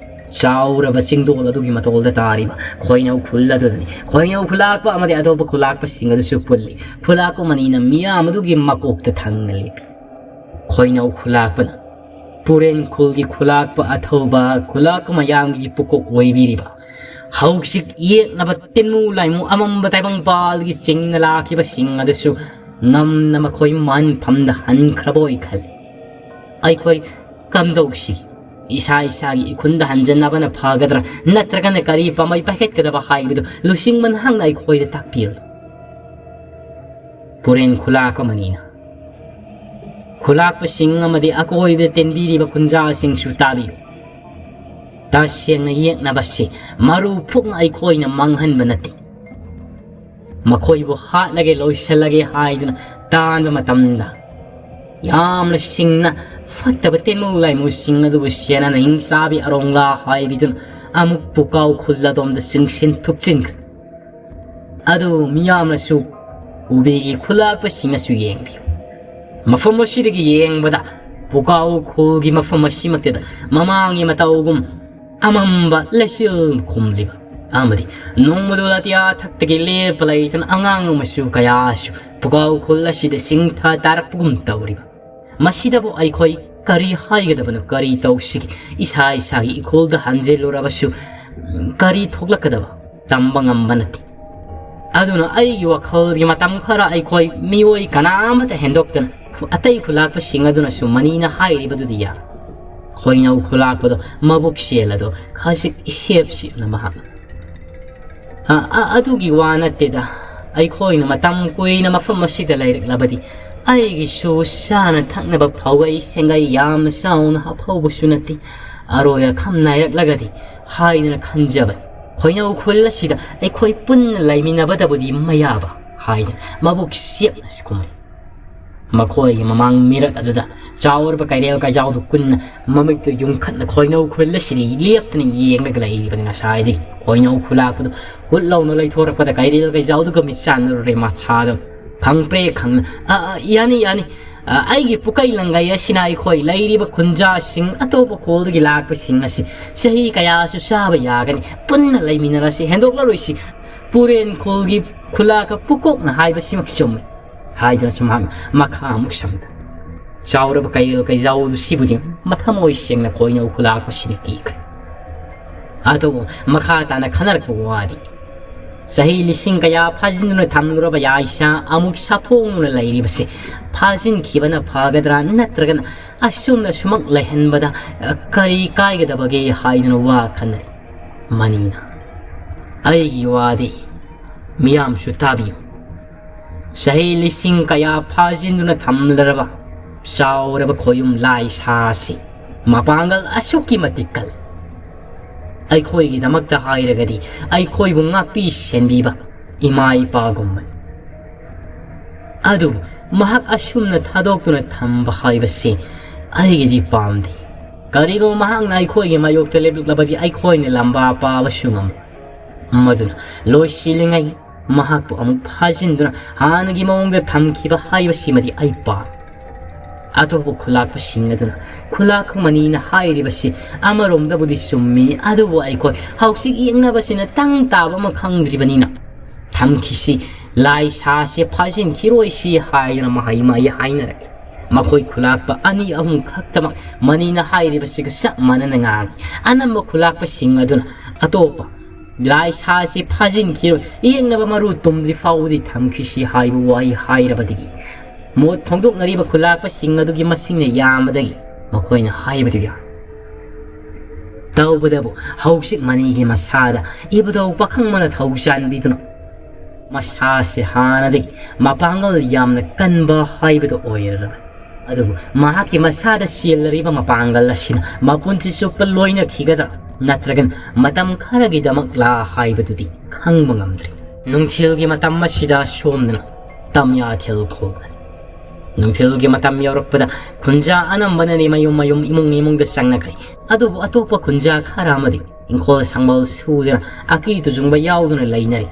ꯆꯥꯎꯔꯕ ꯆꯤꯡꯗꯣꯜ ꯑꯗꯨꯒꯤ ꯃꯇꯣꯜꯗ ꯇꯥꯔꯤꯕ ꯈꯣꯏꯅꯧ ꯈꯨꯜ ꯑꯗꯨꯗꯅꯤ꯫ ꯈꯣꯏꯅꯧ ꯈꯨꯂꯥꯛꯄ ꯑꯃꯗꯤ ꯑꯇꯣꯞꯄ ꯈꯨꯂꯥꯛꯄꯁꯤꯡ ꯑꯗꯨꯁꯨ ꯄꯨꯜꯂꯤ꯫ ꯈꯨꯂꯥꯛꯄ ꯃꯅꯤꯅ ꯃꯤꯌꯥꯝ ꯑꯗꯨꯒꯤ ꯃꯀꯣꯛꯇ ꯊꯪꯅ ꯂꯦꯞꯄꯤ꯫ ꯈꯣꯏꯅꯧ ꯈꯨꯂꯥꯛꯄꯅ ꯄꯨꯔꯦꯟ ꯈꯨꯜꯒꯤ ꯈꯨꯂꯥꯛꯄ ꯑꯊꯧꯕ, ꯈꯨꯂꯥꯛꯄ ꯃꯌꯥꯝꯒꯤ ꯄꯨꯀꯣꯛ ꯑꯣꯏꯕꯤꯔꯤꯕ, ꯍꯧꯖꯤꯛ ꯌꯦꯛꯅꯕ ꯇꯤꯟꯃꯨ ꯂꯥꯏꯃꯨ ꯑꯃꯝꯕ ꯇꯥꯏꯕꯪꯄꯥꯜꯒꯤ ꯆꯤꯡꯅ ꯂꯥꯛꯈꯤꯕꯁꯤꯡ ꯑꯗꯨꯁꯨ ꯉꯝꯅ ꯃꯈꯣꯏ ꯃꯥꯟꯐꯝꯗ ꯍꯟꯈ꯭ꯔꯕꯣꯏ ꯈꯜꯂꯤ꯫ ꯑꯩꯈꯣꯏ ꯀꯝꯗꯧꯁꯤ? ꯏꯁꯥ ꯏꯁꯥꯒꯤ ꯏꯈꯨꯟꯗ ꯍꯟꯖꯟꯅꯕꯅ ꯐꯒꯗ꯭ꯔꯥ, ꯅꯠꯇ꯭ꯔꯒꯅ ꯀꯔꯤ ꯄꯥꯝꯕꯩ ꯄꯥꯏꯈꯠꯀꯗꯕ ꯍꯥꯏꯕꯗꯨ ꯂꯨꯆꯤꯡꯕ ꯅꯍꯥꯛꯅ ꯑꯩꯈꯣꯏꯗ ꯇꯥꯛꯄꯤꯔꯨ꯫ ꯄꯨꯔꯦꯟ ꯈꯨꯂꯥꯛꯄ ꯃꯅꯤꯅ, ꯈꯨꯂꯥꯛꯄꯁꯤꯡ ꯑꯃꯗꯤ ꯑꯀꯣꯏꯕꯗ ꯇꯦꯟꯕꯤꯔꯤꯕ ꯈꯨꯟꯖꯥꯁꯤꯡꯁꯨ ꯇꯥꯕꯤꯌꯨ꯫ ꯇꯁꯦꯡꯅ ꯌꯦꯛꯅꯕꯁꯤ ꯃꯔꯨ ꯐꯨꯛꯅ ꯑꯩꯈꯣꯏꯅ ꯃꯥꯡꯍꯟꯕ ꯅꯠꯇꯦ꯫ ꯃꯈꯣꯏꯕꯨ ꯍꯥꯠꯂꯒꯦ, ꯂꯣꯏꯁꯤꯜꯂꯒꯦ ꯍꯥꯏꯗꯨꯅ ꯇꯥꯟꯕ ꯃꯇꯝꯗ ꯌꯥꯝꯅ ꯁꯤꯡꯅ ꯐꯠꯇꯕ ꯇꯦꯟꯃꯨ ꯂꯥꯏꯃꯨꯁꯤꯡ ꯑꯗꯨꯕꯨ ꯁꯦꯟꯅꯅ ꯍꯤꯡꯆꯥꯕꯤ ꯑꯔꯣꯡꯂꯥ ꯍꯥꯏꯕꯤꯗꯨꯅ ꯑꯃꯨꯛ ꯄꯨꯀꯥꯎ ꯈꯨꯜ ꯑꯗꯣꯝꯗ ꯆꯤꯡꯁꯤꯟ ꯊꯨꯞꯆꯤꯟꯈ꯭ꯔꯦ꯫ ꯑꯗꯨ ꯃꯤꯌꯥꯝꯅꯁꯨ, ꯎꯕꯤꯒꯤ ꯈꯨꯂꯥꯛꯄꯁꯤꯡꯅꯁꯨ ꯌꯦꯡꯕꯤꯌꯨ꯫ ꯃꯐꯝ ꯑꯁꯤꯗꯒꯤ ꯌꯦꯡꯕꯗ ꯄꯨꯀꯥꯎ ꯈꯨꯜꯒꯤ ꯃꯐꯝ ꯑꯁꯤꯃꯛꯇꯗ ꯃꯃꯥꯡꯒꯤ ꯃꯇꯧꯒꯨꯝ ꯑꯃꯝꯕ ꯂꯩꯆꯤꯜ ꯈꯨꯝꯂꯤꯕ ꯑꯃꯗꯤ ꯅꯣꯡꯃꯗꯣ ꯑꯇꯤꯌꯥ ꯊꯛꯇꯒꯤ ꯂꯦꯞꯄ ꯂꯩꯇꯅ ꯑꯉꯥꯡ ꯃꯆꯨ ꯀꯌꯥꯁꯨ ꯄꯨꯀꯥꯎ ꯈꯨꯜ ꯑꯁꯤꯗ ꯆꯤꯡꯊ ꯇꯥꯔꯛꯄꯒꯨꯝ ꯇꯧꯔꯤꯕ꯫ ꯃꯁꯤꯗꯕꯨ ꯑꯩꯈꯣꯏ ꯀꯔꯤ ꯍꯥꯏꯒꯗꯕꯅꯣ, ꯀꯔꯤ ꯇꯧꯁꯤꯒꯦ? ꯏꯁꯥ ꯏꯁꯥꯒꯤ ꯏꯈꯨꯜꯗ ꯍꯟꯖꯤꯜꯂꯨꯔꯕꯁꯨ ꯀꯔꯤ ꯊꯣꯛꯂꯛꯀꯗꯕ ꯇꯝꯕ ꯉꯝꯕ ꯅꯠꯇꯦ꯫ ꯑꯗꯨꯅ ꯑꯩꯒꯤ ꯋꯥꯈꯜꯒꯤ ꯃꯇꯝ ꯈꯔ ꯑꯩꯈꯣꯏ ꯃꯤꯑꯣꯏ ꯀꯅꯥ ꯑꯃꯠꯇ ꯍꯦꯟꯗꯣꯛꯇꯅ ꯑꯇꯩ ꯈꯨꯂꯥꯛꯄꯁꯤꯡ ꯑꯗꯨꯅꯁꯨ ꯃꯅꯤꯅ ꯍꯥꯏꯔꯤꯕꯗꯨꯗꯤ ꯌꯥꯔꯦ꯫ ꯈꯣꯏꯅꯧ ꯈꯨꯂꯥꯛꯄꯗꯣ ꯃꯕꯨꯛ ꯆꯦꯜꯂꯗꯣ ꯈꯖꯤꯛ ꯏꯁꯦꯞ ꯁꯤꯞꯅ ꯃꯍꯥꯛꯅ, "ꯑ, ꯑ, ꯑꯗꯨꯒꯤ ꯋꯥ ꯅꯠꯇꯦꯗ꯫ ꯑꯩꯈꯣꯏꯅ ꯃꯇꯝ ꯀꯨꯏꯅ ꯃꯐꯝ ꯑꯁꯤꯗ ꯂꯩꯔꯛꯂꯕꯗꯤ ꯑꯩꯒꯤꯁꯨ ꯆꯥꯅ ꯊꯛꯅꯕ ꯐꯧꯒꯩ ꯁꯦꯡꯒꯩ ꯌꯥꯝꯅ ꯆꯥꯎꯅ ꯍꯥꯞꯍꯧꯕꯁꯨ ꯅꯠꯇꯦ꯫ ꯑꯔꯣꯏ ꯑꯈꯝ ꯅꯥꯏꯔꯛꯂꯒꯗꯤ ꯍꯥꯏꯗꯅ ꯈꯟꯖꯕꯅꯤ꯫ ꯈꯣꯏꯅꯧ ꯈꯨꯜ ꯑꯁꯤꯗ ꯑꯩꯈꯣꯏ ꯄꯨꯟꯅ ꯂꯩꯃꯤꯟꯅꯕꯗꯕꯨꯗꯤ ꯃꯌꯥꯕ" ꯍꯥꯏꯗꯅ ꯃꯕꯨꯛ ꯆꯦꯞꯅ ꯈꯨꯝꯃꯤ꯫ ꯃꯈꯣꯏꯒꯤ ꯃꯃꯥꯡ ꯃꯤꯔꯛ ꯑꯗꯨꯗ ꯆꯥꯎꯔꯕ ꯀꯩꯔꯦꯜ ꯀꯩꯖꯥꯎꯗꯨ ꯀꯨꯟꯅ ꯃꯃꯤꯠꯇꯨ ꯌꯨꯡꯈꯠꯅ ꯈꯣꯏꯅꯧ ꯈꯨꯜ ꯑꯁꯤꯗ ꯂꯦꯞꯇꯅ ꯌꯦꯡꯂꯒ ꯂꯩꯔꯤꯕꯅꯤ꯫ ꯉꯁꯥꯏꯗꯒꯤ ꯈꯣꯏꯅꯧ ꯈꯨꯂꯥꯛꯄꯗꯨ ꯍꯨꯠ ꯂꯥꯎꯅ ꯂꯩꯊꯣꯔꯛꯄꯗ ꯀꯩꯔꯦꯜ ꯀꯩꯖꯥꯎꯗꯨꯒ ꯃꯤꯠ ꯆꯥꯟꯅꯔꯨꯔꯦ꯫ ꯃꯁꯥꯗꯨ ꯈꯪꯄ꯭ꯔꯦꯛ ꯈꯪꯅ, "ꯑ, ꯑ, ꯌꯥꯅꯤ, ꯌꯥꯅꯤ꯫ ꯑ, ꯑꯩꯒꯤ ꯄꯨꯀꯩ ꯂꯪꯒꯩ ꯑꯁꯤꯅ ꯑꯩꯈꯣꯏ ꯂꯩꯔꯤꯕ ꯈꯨꯟꯖꯥꯁꯤꯡ ꯑꯇꯣꯞꯄ ꯈꯨꯜꯗꯒꯤ ꯂꯥꯛꯄꯁꯤꯡ ꯑꯁꯤ ꯆꯍꯤ ꯀꯌꯥꯁꯨ ꯆꯥꯕ ꯌꯥꯒꯅꯤ꯫ ꯄꯨꯟꯅ ꯂꯩꯃꯤꯟꯅꯔꯁꯤ, ꯍꯦꯟꯗꯣꯛꯂꯔꯣꯏꯁꯤ꯫ ꯄꯨꯔꯦꯟ ꯈꯨꯜꯒꯤ ꯈꯨꯂꯥꯛꯀ ꯄꯨꯀꯣꯛꯅ ꯍꯥꯏꯕꯁꯤꯃꯛ ꯆꯨꯝꯃꯤ" ꯍꯥꯏꯗꯨꯅꯁꯨ ꯃꯍꯥꯛ ꯃꯈꯥ ꯑꯃꯨꯛ ꯁꯝꯅ ꯆꯥꯎꯔꯕ ꯀꯩꯔꯦꯜ ꯀꯩꯖꯥꯎꯗꯨ ꯁꯤꯕꯨꯗꯤ ꯃꯊꯃꯣꯏ ꯁꯦꯡꯅ ꯈꯣꯏꯅꯧ ꯈꯨꯂꯥꯛꯄꯁꯤꯅ ꯀꯤꯈ꯭ꯔꯦ꯫ ꯑꯗꯨꯕꯨ ꯃꯈꯥ ꯇꯥꯅ ꯈꯟꯅꯔꯛꯄ ꯋꯥꯗꯤ, ꯆꯍꯤ ꯂꯤꯁꯤꯡ ꯀꯌꯥ ꯐꯥꯖꯤꯟꯗꯨꯅ ꯊꯝꯂꯨꯔꯕ ꯌꯥꯏꯁꯥ ꯑꯃꯨꯛ ꯁꯥꯐꯣꯡꯗꯨꯅ ꯂꯩꯔꯤꯕꯁꯤ ꯐꯥꯖꯤꯟꯈꯤꯕꯅ ꯐꯒꯗ꯭ꯔꯥ, ꯅꯠꯇ꯭ꯔꯒꯅ ꯑꯁꯨꯝꯅ ꯁꯨꯃꯛ ꯂꯩꯍꯟꯕꯗ, ꯑ, ꯀꯔꯤ ꯀꯥꯏꯒꯗꯕꯒꯦ ꯍꯥꯏꯗꯨꯅ ꯋꯥ ꯈꯟꯅꯔꯤ꯫ ꯃꯅꯤꯅ, "ꯑꯩꯒꯤ ꯋꯥꯗꯤ ꯃꯤꯌꯥꯝꯁꯨ ꯇꯥꯕꯤꯌꯨ꯫ ꯆꯍꯤ ꯂꯤꯁꯤꯡ ꯀꯌꯥ ꯐꯥꯖꯤꯟꯗꯨꯅ ꯊꯝꯂꯔꯕ ꯆꯥꯎꯔꯕ ꯈꯣꯌꯨꯝ ꯂꯥꯏꯁꯥ ꯑꯁꯤ ꯃꯄꯥꯡꯒꯜ ꯑꯁꯨꯛꯀꯤ ꯃꯇꯤꯛ ꯀꯜꯂꯤ꯫ ꯑꯩꯈꯣꯏꯒꯤꯗꯃꯛꯇ ꯍꯥꯏꯔꯒꯗꯤ ꯑꯩꯈꯣꯏꯕꯨ ꯉꯥꯛꯄꯤ ꯁꯦꯟꯕꯤꯕ ꯏꯃꯥ ꯏꯄꯥꯒꯨꯝꯕꯅꯤ꯫ ꯑꯗꯨꯕꯨ ꯃꯍꯥꯛ ꯑꯁꯨꯝꯅ ꯊꯥꯗꯣꯛꯇꯨꯅ ꯊꯝꯕ ꯍꯥꯏꯕꯁꯤ ꯑꯩꯒꯤꯗꯤ ꯄꯥꯝꯗꯦ꯫ ꯀꯔꯤꯒꯨꯝꯕ ꯃꯍꯥꯛꯅ ꯑꯩꯈꯣꯏꯒꯤ ꯃꯥꯌꯣꯛꯇ ꯂꯦꯞꯂꯛꯂꯕꯗꯤ ꯑꯩꯈꯣꯏꯅ ꯂꯝꯕꯥ ꯄꯥꯕꯁꯨ ꯉꯝꯃꯣꯏ꯫ ꯃꯗꯨꯅ ꯂꯣꯏꯁꯤꯜꯂꯤꯉꯩ ꯃꯍꯥꯛꯄꯨ ꯑꯃꯨꯛ ꯐꯥꯖꯤꯟꯗꯨꯅ ꯍꯥꯟꯅꯒꯤ ꯃꯑꯣꯡꯗ ꯊꯝꯈꯤꯕ ꯍꯥꯏꯕꯁꯤꯃꯗꯤ ꯑꯩ ꯄꯥꯝꯃꯤ꯫ ꯑꯇꯣꯞꯄ ꯈꯨꯂꯥꯛꯄꯁꯤꯡ ꯑꯗꯨꯅ ꯈꯨꯂꯥꯛꯄ ꯃꯅꯤꯅ ꯍꯥꯏꯔꯤꯕꯁꯤ ꯑꯃꯔꯣꯝꯗꯕꯨꯗꯤ ꯆꯨꯝꯃꯤ, ꯑꯗꯨꯕꯨ ꯑꯩꯈꯣꯏ ꯍꯧꯖꯤꯛ ꯌꯦꯛꯅꯕꯁꯤꯅ ꯇꯪ ꯇꯥꯕ ꯑꯃ ꯈꯪꯗ꯭ꯔꯤꯕꯅꯤꯅ ꯊꯝꯈꯤꯁꯤ, ꯂꯥꯏ ꯁꯥꯁꯤ ꯐꯥꯖꯤꯟꯈꯤꯔꯣꯏꯁꯤ ꯍꯥꯏꯗꯨꯅ ꯃꯍꯩ ꯃꯍꯩ ꯍꯥꯏꯅꯔꯛꯏ꯫ ꯃꯈꯣꯏ ꯈꯨꯂꯥꯛꯄ ꯑꯅꯤ ꯑꯍꯨꯝ ꯈꯛꯇꯃꯛ ꯃꯅꯤꯅ ꯍꯥꯏꯔꯤꯕꯁꯤꯒ ꯆꯞ ꯃꯥꯟꯅꯅ ꯉꯥꯡꯏ꯫ ꯑꯅꯝꯕ ꯈꯨꯂꯥꯛꯄꯁꯤꯡ ꯑꯗꯨꯅ ꯑꯇꯣꯞꯄ ꯂꯥꯏ ꯁꯥꯁꯤ ꯐꯥꯖꯤꯟꯈꯤꯔꯣꯏ, ꯌꯦꯛꯅꯕ ꯃꯔꯨ ꯇꯨꯝꯗ꯭ꯔꯤ ꯐꯥꯎꯕꯗꯤ ꯊꯝꯈꯤꯁꯤ ꯍꯥꯏꯕ ꯋꯥꯍꯩ ꯍꯥꯏꯔꯕꯗꯒꯤ ꯃꯣꯠ ꯐꯣꯡꯗꯣꯛꯅꯔꯤꯕ ꯈꯨꯂꯥꯛꯄꯁꯤꯡ ꯑꯗꯨꯒꯤ ꯃꯁꯤꯡꯅ ꯌꯥꯝꯕꯗꯒꯤ ꯃꯈꯣꯏꯅ ꯍꯥꯏꯕꯗꯨ ꯌꯥꯏ꯫ ꯇꯧꯕꯗꯕꯨ ꯍꯧꯖꯤꯛ ꯃꯅꯤꯒꯤ ꯃꯁꯥꯗ ꯏꯕꯨꯙꯧ ꯄꯥꯈꯪꯕꯅ ꯊꯧ ꯆꯥꯟꯕꯤꯗꯨꯅ ꯃꯁꯥꯁꯦ ꯍꯥꯟꯅꯗꯒꯤ ꯃꯄꯥꯡꯒꯜ ꯌꯥꯝꯅ ꯀꯟꯕ ꯍꯥꯏꯕꯗꯨ ꯑꯣꯏꯔꯔꯕꯅꯤ꯫ ꯑꯗꯨꯕꯨ ꯃꯍꯥꯛꯀꯤ ꯃꯁꯥꯗ ꯆꯦꯜꯂꯔꯤꯕ ꯃꯄꯥꯡꯒꯜ ꯑꯁꯤꯅ ꯃꯄꯨꯟꯁꯤ ꯆꯨꯞꯄ ꯂꯣꯏꯅꯈꯤꯒꯗ꯭ꯔꯥ ꯅꯠꯇ꯭ꯔꯒꯅ ꯃꯇꯝ ꯈꯔꯒꯤꯗꯃꯛꯂꯥ ꯍꯥꯏꯕꯗꯨꯗꯤ ꯈꯪꯕ ꯉꯝꯗ꯭ꯔꯤ꯫ ꯅꯨꯡꯊꯤꯜꯒꯤ ꯃꯇꯝ ꯑꯁꯤꯗ ꯁꯣꯝꯗꯅ ꯇꯝꯌꯥꯊꯦꯜ ꯈꯣꯡꯅ ꯅꯨꯡꯊꯤꯜꯒꯤ ꯃꯇꯝ ꯌꯧꯔꯛꯄꯗ ꯈꯨꯟꯖꯥ ꯑꯅꯝꯕꯅꯗꯤ ꯃꯌꯨꯝ ꯃꯌꯨꯝ ꯏꯃꯨꯡ ꯏꯃꯨꯡꯗ ꯆꯪꯅꯈ꯭ꯔꯦ꯫ ꯑꯗꯨꯕꯨ ꯑꯇꯣꯞꯄ ꯈꯨꯟꯖꯥ ꯈꯔ ꯑꯃꯗꯤ ꯏꯪꯈꯣꯜ ꯁꯪꯕꯜ ꯁꯨꯗꯨꯅ ꯑꯀꯤ ꯇꯨꯖꯨꯡꯕ ꯌꯥꯎꯗꯨꯅ ꯂꯩꯅꯔꯤ꯫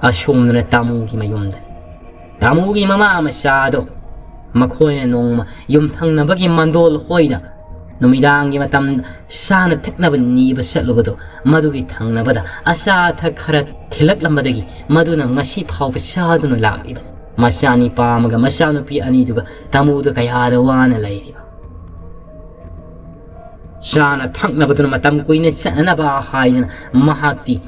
ꯑꯁꯣꯝꯗꯅ ꯇꯥꯃꯨꯒꯤ ꯃꯌꯨꯝꯗ ꯇꯥꯃꯨꯒꯤ ꯃꯃꯥ ꯃꯆꯥꯗꯣ ꯃꯈꯣꯏꯅ ꯅꯣꯡꯃ ꯌꯨꯝꯊꯪꯅꯕꯒꯤ ꯃꯟꯗꯣꯜ ꯍꯣꯏꯗ ꯅꯨꯃꯤꯗꯥꯡꯒꯤ ꯃꯇꯝꯗ ꯆꯥꯅ ꯊꯛꯅꯕ ꯅꯤꯕ ꯆꯠꯂꯨꯕꯗꯣ ꯃꯗꯨꯒꯤ ꯊꯪꯅꯕꯗ ꯑꯆꯥ ꯑꯊꯛ ꯈꯔ ꯊꯤꯜꯂꯛꯂꯝꯕꯗꯒꯤ ꯃꯗꯨꯅ ꯉꯁꯤ ꯐꯥꯎꯕ ꯆꯥꯗꯨꯅ ꯂꯥꯛꯂꯤꯕꯅꯤ꯫ ꯃꯆꯥꯅꯤꯄꯥ ꯑꯃꯒ ꯃꯆꯥꯅꯨꯄꯤ ꯑꯅꯤꯗꯨꯒ ꯇꯥꯃꯨꯗ ꯀꯌꯥꯗ ꯋꯥꯅ ꯂꯩꯔꯤꯕ꯫ ꯆꯥꯅ ꯊꯛꯅꯕꯗꯨꯅ ꯃꯇꯝ ꯀꯨꯏꯅ ꯆꯠꯅꯅꯕ ꯍꯥꯏꯗꯨꯅ ꯃꯍꯥꯛꯇꯤ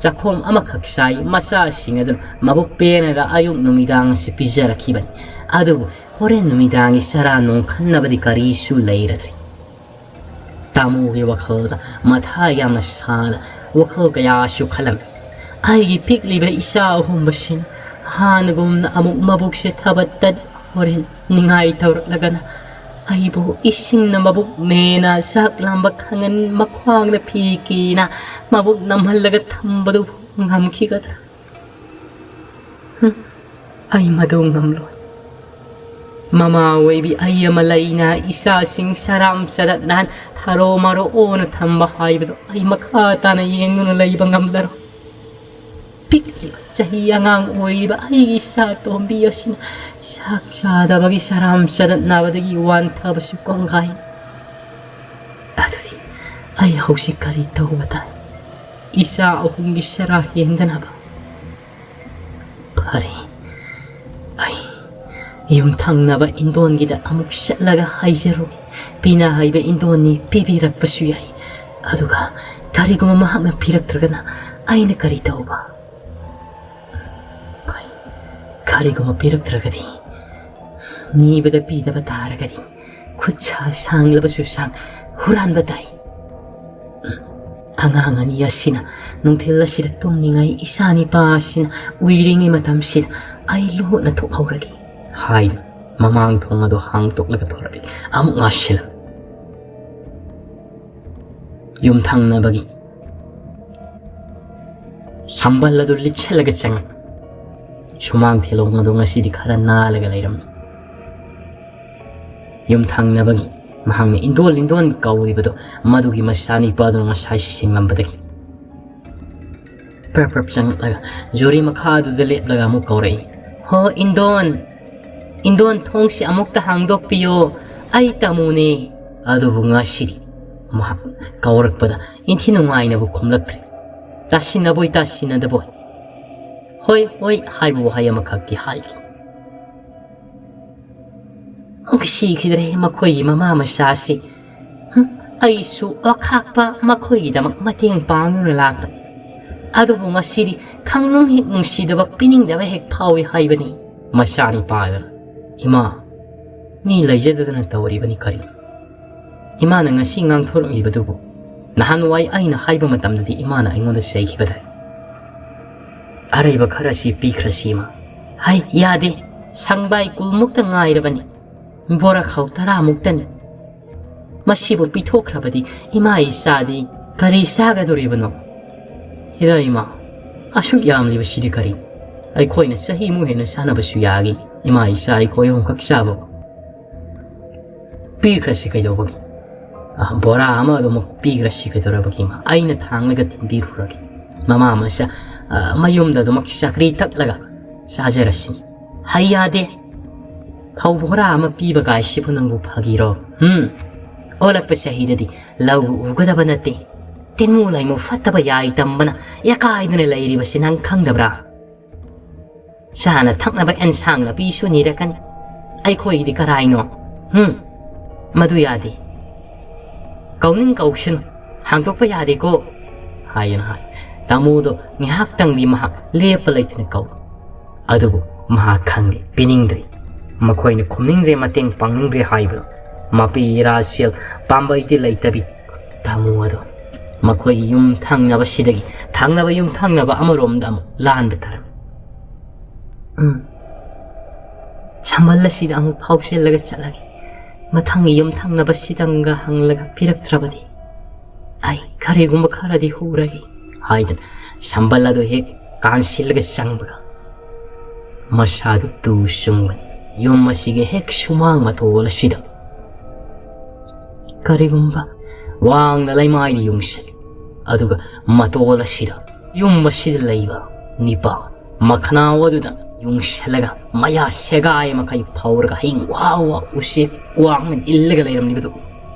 ꯆꯥꯛꯈꯣꯝ ꯑꯃꯈꯛ ꯆꯥꯏ꯫ ꯃꯆꯥꯁꯤꯡ ꯑꯗꯨꯅ ꯃꯕꯨꯛ ꯄꯦꯟꯅꯗ ꯑꯌꯨꯛ ꯅꯨꯃꯤꯗꯥꯡ ꯑꯁꯤ ꯄꯤꯖꯔꯛꯈꯤꯕꯅꯤ꯫ ꯑꯗꯨꯕꯨ ꯍꯣꯔꯦꯟ ꯅꯨꯃꯤꯗꯥꯡꯒꯤ ꯆꯔꯥ ꯅꯨꯡ ꯈꯟꯅꯕꯗꯤ ꯀꯔꯤꯁꯨ ꯂꯩꯔꯗ꯭ꯔꯤ꯫ ꯇꯥꯃꯨꯒꯤ ꯋꯥꯈꯜꯗ ꯃꯊꯥ ꯌꯥꯝꯅ ꯁꯥꯅ ꯋꯥꯈꯜ ꯀꯌꯥꯁꯨ ꯈꯜꯂꯝꯃꯤ꯫ ꯑꯩꯒꯤ ꯄꯤꯛꯂꯤꯕ ꯏꯆꯥ ꯑꯍꯨꯝꯕꯁꯤꯅ ꯍꯥꯟꯅꯒꯨꯝꯅ ꯑꯃꯨꯛ ꯃꯕꯨꯛꯁꯦ ꯊꯕꯠꯇꯅ ꯍꯣꯔꯦꯟ ꯅꯤꯡꯉꯥꯏ ꯇꯧꯔꯛꯂꯒꯅ ꯑꯩꯕꯨ ꯏꯁꯤꯡꯅ ꯃꯕꯨꯛ ꯃꯦꯅ ꯆꯥꯛ ꯂꯥꯝꯕ ꯈꯪꯍꯟ ꯃꯈ꯭ꯋꯥꯡꯅ ꯐꯤ ꯀꯤꯅ ꯃꯕꯨꯛ ꯅꯝꯍꯜꯂꯒ ꯊꯝꯕꯗꯨꯕꯨ ꯉꯝꯈꯤꯒꯗ꯭ꯔꯥ? ꯍꯨꯝ, ꯑꯩ ꯃꯗꯨ ꯉꯝꯂꯣꯏ꯫ ꯃꯃꯥ ꯑꯣꯏꯕꯤ ꯑꯩ ꯑꯃ ꯂꯩꯅ ꯏꯆꯥꯁꯤꯡ ꯁꯔꯥꯝ ꯆꯗꯠ ꯅꯍꯥꯟ ꯊꯔꯣ ꯃꯔꯣ ꯑꯣꯅ ꯊꯝꯕ ꯍꯥꯏꯕꯗꯣ ꯑꯩ ꯃꯈꯥ ꯇꯥꯅ ꯌꯦꯡꯗꯨꯅ ꯂꯩꯕ ꯉꯝꯂꯔꯣꯏ꯫ ꯄꯤꯛꯂꯤꯕ ꯆꯍꯤ ꯑꯉꯥꯡ ꯑꯣꯏꯔꯤꯕ ꯑꯩꯒꯤ ꯏꯆꯥ ꯇꯣꯝꯕꯤ ꯑꯁꯤꯅ ꯆꯥꯛ ꯆꯥꯗꯕꯒꯤ ꯁꯔꯥꯝ ꯆꯗꯠꯅꯕꯗꯒꯤ ꯋꯥꯟꯊꯕꯁꯨ ꯀꯣꯡꯒꯥꯏ꯫ ꯑꯗꯨꯗꯤ ꯑꯩ ꯍꯧꯖꯤꯛ ꯀꯔꯤ ꯇꯧꯕ ꯇꯥꯏ? ꯏꯆꯥ ꯑꯍꯨꯝꯒꯤ ꯆꯔꯥ ꯍꯦꯟꯗꯅꯕ꯫ ꯐꯔꯦ, ꯑꯩ ꯌꯨꯝꯊꯪꯅꯕ ꯏꯟꯗꯣꯟꯒꯤꯗ ꯑꯃꯨꯛ ꯆꯠꯂꯒ ꯍꯥꯏꯖꯔꯨꯒꯦ꯫ ꯄꯤꯅ ꯍꯥꯏꯕ ꯏꯟꯗꯣꯟꯅꯤ, ꯄꯤꯕꯤꯔꯛꯄꯁꯨ ꯌꯥꯏ꯫ ꯑꯗꯨꯒ ꯀꯔꯤꯒꯨꯝꯕ ꯃꯍꯥꯛꯅ ꯄꯤꯔꯛꯇ꯭ꯔꯒꯅ ꯑꯩꯅ ꯀꯔꯤ ꯇꯧꯕ? ꯐꯩ, ꯀꯔꯤꯒꯨꯝꯕ ꯄꯤꯔꯛꯇ꯭ꯔꯒꯗꯤ, ꯅꯤꯕꯗ ꯄꯤꯗꯕ ꯇꯥꯔꯒꯗꯤ ꯈꯨꯠ ꯁꯥ ꯁꯥꯡꯂꯕꯁꯨ ꯁꯥꯡ ꯍꯨꯔꯥꯟꯕ ꯇꯥꯏ꯫ ꯑꯉꯥꯡ ꯑꯅꯤ ꯑꯁꯤꯅ ꯅꯨꯡꯊꯤꯜ ꯑꯁꯤꯗ ꯇꯨꯝꯂꯤꯉꯩ ꯏꯆꯥ ꯅꯤꯄꯥ ꯑꯁꯤꯅ ꯎꯏꯔꯤꯉꯩ ꯃꯇꯝꯁꯤꯗ ꯑꯩ ꯂꯣꯠꯅ ꯊꯣꯛꯍꯧꯔꯒꯦ ꯍꯥꯏꯅ ꯃꯃꯥꯡ ꯊꯣꯡ ꯑꯗꯨ ꯍꯥꯡꯇꯣꯛꯂꯒ ꯊꯣꯔꯛꯏ꯫ ꯑꯃꯨꯛ ꯉꯥꯁꯤꯜꯂꯛ ꯌꯨꯝꯊꯪꯅꯕꯒꯤ ꯁꯝꯕꯜ ꯑꯗꯨ ꯂꯤꯠꯁꯜꯂꯒ ꯆꯪꯉꯛ ꯁꯨꯃꯥꯡ ꯊꯦꯂꯣꯡ ꯑꯗꯨ ꯉꯁꯤꯗꯤ ꯈꯔ ꯅꯥꯜꯂꯒ ꯂꯩꯔꯝꯃꯤ꯫ ꯌꯨꯝꯊꯪꯅꯕꯒꯤ ꯃꯍꯥꯛꯅ ꯏꯟꯗꯣꯟ ꯏꯟꯗꯣꯟ ꯀꯧꯔꯤꯕꯗꯨ ꯃꯗꯨꯒꯤ ꯃꯆꯥꯅꯤꯄꯥꯗꯨꯅ ꯉꯁꯥꯏ ꯁꯦꯡꯂꯝꯕꯗꯒꯤ ꯄ꯭ꯔꯞ ꯄ꯭ꯔꯞ ꯆꯪꯂꯛꯂꯒ ꯖꯨꯔꯤ ꯃꯈꯥꯗꯨꯗ ꯂꯦꯞꯂꯒ ꯑꯃꯨꯛ ꯀꯧꯔꯛꯏ꯫ "ꯍꯣ ꯏꯟꯗꯣꯟ, ꯏꯟꯗꯣꯟ ꯊꯣꯡꯁꯤ ꯑꯃꯨꯛꯇ ꯍꯥꯡꯗꯣꯛꯄꯤꯌꯣ, ꯑꯩ ꯇꯥꯃꯨꯅꯦ"꯫ ꯑꯗꯨꯕꯨ ꯉꯁꯤꯗꯤ ꯃꯍꯥꯛ ꯀꯧꯔꯛꯄꯗ ꯏꯟꯊꯤ ꯅꯨꯡꯉꯥꯏꯅꯕꯨ ꯈꯨꯝꯂꯛꯇ꯭ꯔꯦ꯫ ꯇꯥꯁꯤꯟꯅꯕꯣꯏ ꯇꯥꯁꯤꯟꯅꯗꯕꯣꯏ "ꯍꯣꯏ ꯍꯣꯏ" ꯍꯥꯏꯕ ꯋꯥꯍꯩ ꯑꯃꯈꯛꯇꯤ ꯍꯥꯏꯈꯤ꯫ ꯅꯨꯡꯁꯤꯈꯤꯗ꯭ꯔꯦ ꯃꯈꯣꯏꯒꯤ ꯃꯃꯥ ꯃꯆꯥꯁꯤ꯫ ꯍꯨꯝ, ꯑꯩꯁꯨ ꯑꯈꯥꯛꯄ ꯃꯈꯣꯏꯒꯤꯗꯃꯛ ꯃꯇꯦꯡ ꯄꯥꯡꯗꯨꯅ ꯂꯥꯛꯄꯅꯤ꯫ ꯑꯗꯨꯕꯨ ꯉꯁꯤꯗꯤ ꯈꯪꯅꯨꯡ ꯍꯦꯛ ꯅꯨꯡꯁꯤꯗꯕ, ꯄꯤꯅꯤꯡꯗꯕ ꯍꯦꯛ ꯐꯥꯎꯏ ꯍꯥꯏꯕꯅꯤ ꯃꯆꯥꯅꯨꯄꯥ ꯑꯗꯨꯅ꯫ "ꯏꯃꯥ, ꯃꯤ ꯂꯩꯖꯗꯗꯅ ꯇꯧꯔꯤꯕꯅꯤ ꯀꯔꯤ?" ꯏꯃꯥꯅ ꯉꯁꯤ ꯉꯥꯡꯊꯣꯔꯛꯂꯤꯕꯗꯨꯕꯨ ꯅꯍꯥꯟꯋꯥꯏ ꯑꯩꯅ ꯍꯥꯏꯕ ꯃꯇꯝꯗꯗꯤ ꯏꯃꯥꯅ ꯑꯩꯉꯣꯟꯗ ꯆꯩꯈꯤꯕꯗꯥꯏ꯫ "ꯑꯔꯩꯕ ꯈꯔꯁꯤ ꯄꯤꯈ꯭ꯔꯁꯤ ꯏꯃꯥ"꯫ "ꯍꯥꯏ, ꯌꯥꯗꯦ꯫ ꯁꯪꯕꯥꯏ ꯀꯨꯜꯃꯨꯛꯇ ꯉꯥꯏꯔꯕꯅꯤ꯫ ꯕꯣꯔꯥꯈꯥꯎ ꯇꯔꯥꯃꯨꯛꯇꯅꯤ꯫ ꯃꯁꯤꯕꯨ ꯄꯤꯊꯣꯛꯈ꯭ꯔꯕꯗꯤ ꯏꯃꯥ ꯏꯆꯥꯗꯤ ꯀꯔꯤ ꯆꯥꯒꯗꯣꯔꯤꯕꯅꯣ?" "ꯍꯦꯔꯥ ꯏꯃꯥ, ꯑꯁꯨꯛ ꯌꯥꯝꯂꯤꯕꯁꯤꯗꯤ ꯀꯔꯤ?" ꯑꯩꯈꯣꯏꯅ ꯆꯍꯤꯃꯨꯛ ꯍꯦꯟꯅ ꯆꯥꯟꯅꯕꯁꯨ ꯌꯥꯒꯦ꯫ ꯏꯃꯥ ꯏꯆꯥ ꯑꯩꯈꯣꯏ ꯑꯍꯨꯝꯈꯛ ꯆꯥꯕ ꯄꯤꯈ꯭ꯔꯁꯤ ꯀꯩꯗꯧꯕꯒꯤ? ꯑ, ꯕꯣꯔꯥ ꯑꯃ ꯑꯗꯨꯃꯛ ꯄꯤꯈ꯭ꯔꯁꯤ ꯀꯩꯗꯧꯔꯕꯒꯤ? ꯏꯃꯥ, ꯑꯩꯅ ꯊꯥꯡꯂꯒ ꯊꯤꯟꯕꯤꯔꯨꯔꯒꯦ꯫ ꯃꯃꯥ ꯃꯆꯥ, ꯑ, ꯃꯌꯨꯝꯗ ꯑꯗꯨꯃꯛ ꯆꯥꯛꯀ꯭ꯔꯤ ꯇꯛꯂꯒ ꯆꯥꯖꯔꯁꯤꯅꯤ꯫ ꯍꯩ ꯌꯥꯗꯦ꯫ ꯐꯧ ꯕꯣꯔꯥ ꯑꯃ ꯄꯤꯕ ꯀꯥꯏꯁꯤꯕꯨ ꯅꯪꯕꯨ ꯐꯥꯒꯤꯔꯣ? ꯍꯨꯝ? ꯑꯣꯜꯂꯛꯄ ꯆꯍꯤꯗꯗꯤ ꯂꯧ ꯎꯒꯗꯕ ꯅꯠꯇꯦ꯫ ꯇꯤꯟꯃꯨ ꯂꯩꯃꯨ ꯐꯠꯇꯕ ꯌꯥꯏ ꯇꯝꯕꯅ ꯌꯥꯀꯥꯏꯗꯨꯅ ꯂꯩꯔꯤꯕꯁꯤ ꯅꯪ ꯈꯪꯗꯕ꯭ꯔꯥ? ꯆꯥꯅ ꯊꯛꯅꯕ ꯑꯦꯟꯁꯥꯡ ꯅꯥꯄꯤꯁꯨ ꯅꯤꯔꯛꯀꯅꯤ꯫ ꯑꯩꯈꯣꯏꯒꯤꯗꯤ ꯀꯔꯥꯏꯅꯣ? ꯍꯨꯝ? ꯃꯗꯨ ꯌꯥꯗꯦ꯫ ꯀꯧꯅꯤꯡ ꯀꯧꯁꯅꯨ꯫ ꯍꯥꯡꯗꯣꯛꯄ ꯌꯥꯗꯦꯀꯣ꯫ ꯍꯥꯏꯌꯦꯅ ꯍꯥꯏ꯫ ꯇꯥꯃꯣꯗꯣ ꯉꯥꯏꯍꯥꯛꯇꯪꯗꯤ ꯃꯍꯥꯛ ꯂꯦꯞꯄ ꯂꯩꯇꯅ ꯀꯧꯏ꯫ ꯑꯗꯨꯕꯨ ꯃꯍꯥꯛ ꯈꯪꯂꯦ, ꯄꯤꯅꯤꯡꯗ꯭ꯔꯦ꯫ ꯃꯈꯣꯏꯅ ꯈꯨꯝꯅꯤꯡꯗ꯭ꯔꯦ, ꯃꯇꯦꯡ ꯄꯥꯡꯅꯤꯡꯗ꯭ꯔꯦ ꯍꯥꯏꯕꯗꯣ꯫ ꯃꯄꯤ ꯏꯔꯥ ꯁꯦꯜ ꯄꯥꯝꯕꯩꯗꯤ ꯂꯩꯇꯕꯤ ꯇꯥꯃꯣ ꯑꯗꯣ ꯃꯈꯣꯏꯒꯤ ꯌꯨꯝ ꯊꯪꯅꯕꯁꯤꯗꯒꯤ ꯊꯪꯅꯕ ꯌꯨꯝ ꯊꯪꯅꯕ ꯑꯃꯔꯣꯝꯗ ꯑꯃꯨꯛ ꯂꯥꯟꯕ ꯇꯥꯔꯝꯃꯤ꯫ ꯎꯝ꯫ ꯁꯝꯕꯜ ꯑꯁꯤꯗ ꯑꯃꯨꯛ ꯐꯥꯎꯁꯤꯜꯂꯒ ꯆꯠꯂꯒꯦ꯫ ꯃꯊꯪꯒꯤ ꯌꯨꯝ ꯊꯪꯅꯕꯁꯤꯗꯪꯒ ꯍꯪꯂꯒ ꯄꯤꯔꯛꯇ꯭ꯔꯕꯗꯤ ꯑꯩ ꯀꯔꯤꯒꯨꯝꯕ ꯈꯔꯗꯤ ꯍꯨꯔꯒꯦ ꯍꯥꯏꯗꯨꯅ ꯁꯝꯕꯜ ꯑꯗꯨ ꯍꯦꯛ ꯀꯥꯟꯁꯤꯜꯂꯒ ꯆꯪꯕꯒ ꯃꯁꯥꯗꯨ ꯇꯨ ꯆꯨꯡꯕꯅꯤ꯫ ꯌꯨꯝ ꯑꯁꯤꯒꯤ ꯍꯦꯛ ꯁꯨꯃꯥꯡ ꯃꯇꯣꯜ ꯑꯁꯤꯗ ꯀꯔꯤꯒꯨꯝꯕ ꯋꯥꯡꯅ ꯂꯩꯃꯥꯏꯗ ꯌꯨꯡꯁꯤꯜꯂꯤ꯫ ꯑꯗꯨꯒ ꯃꯇꯣꯜ ꯑꯁꯤꯗ ꯌꯨꯝ ꯑꯁꯤꯗ ꯂꯩꯕ ꯅꯤꯄꯥ ꯃꯈꯅꯥꯎ ꯑꯗꯨꯗ ꯌꯨꯡꯁꯤꯜꯂꯒ ꯃꯌꯥ ꯁꯦꯒꯥꯏ ꯃꯈꯩ ꯐꯧꯔꯒ ꯍꯤꯡ ꯋꯥ ꯋꯥ ꯎꯆꯦꯛ ꯋꯥꯡꯅ ꯏꯜꯂꯒ ꯂꯩꯔꯝꯂꯤꯕꯗꯨ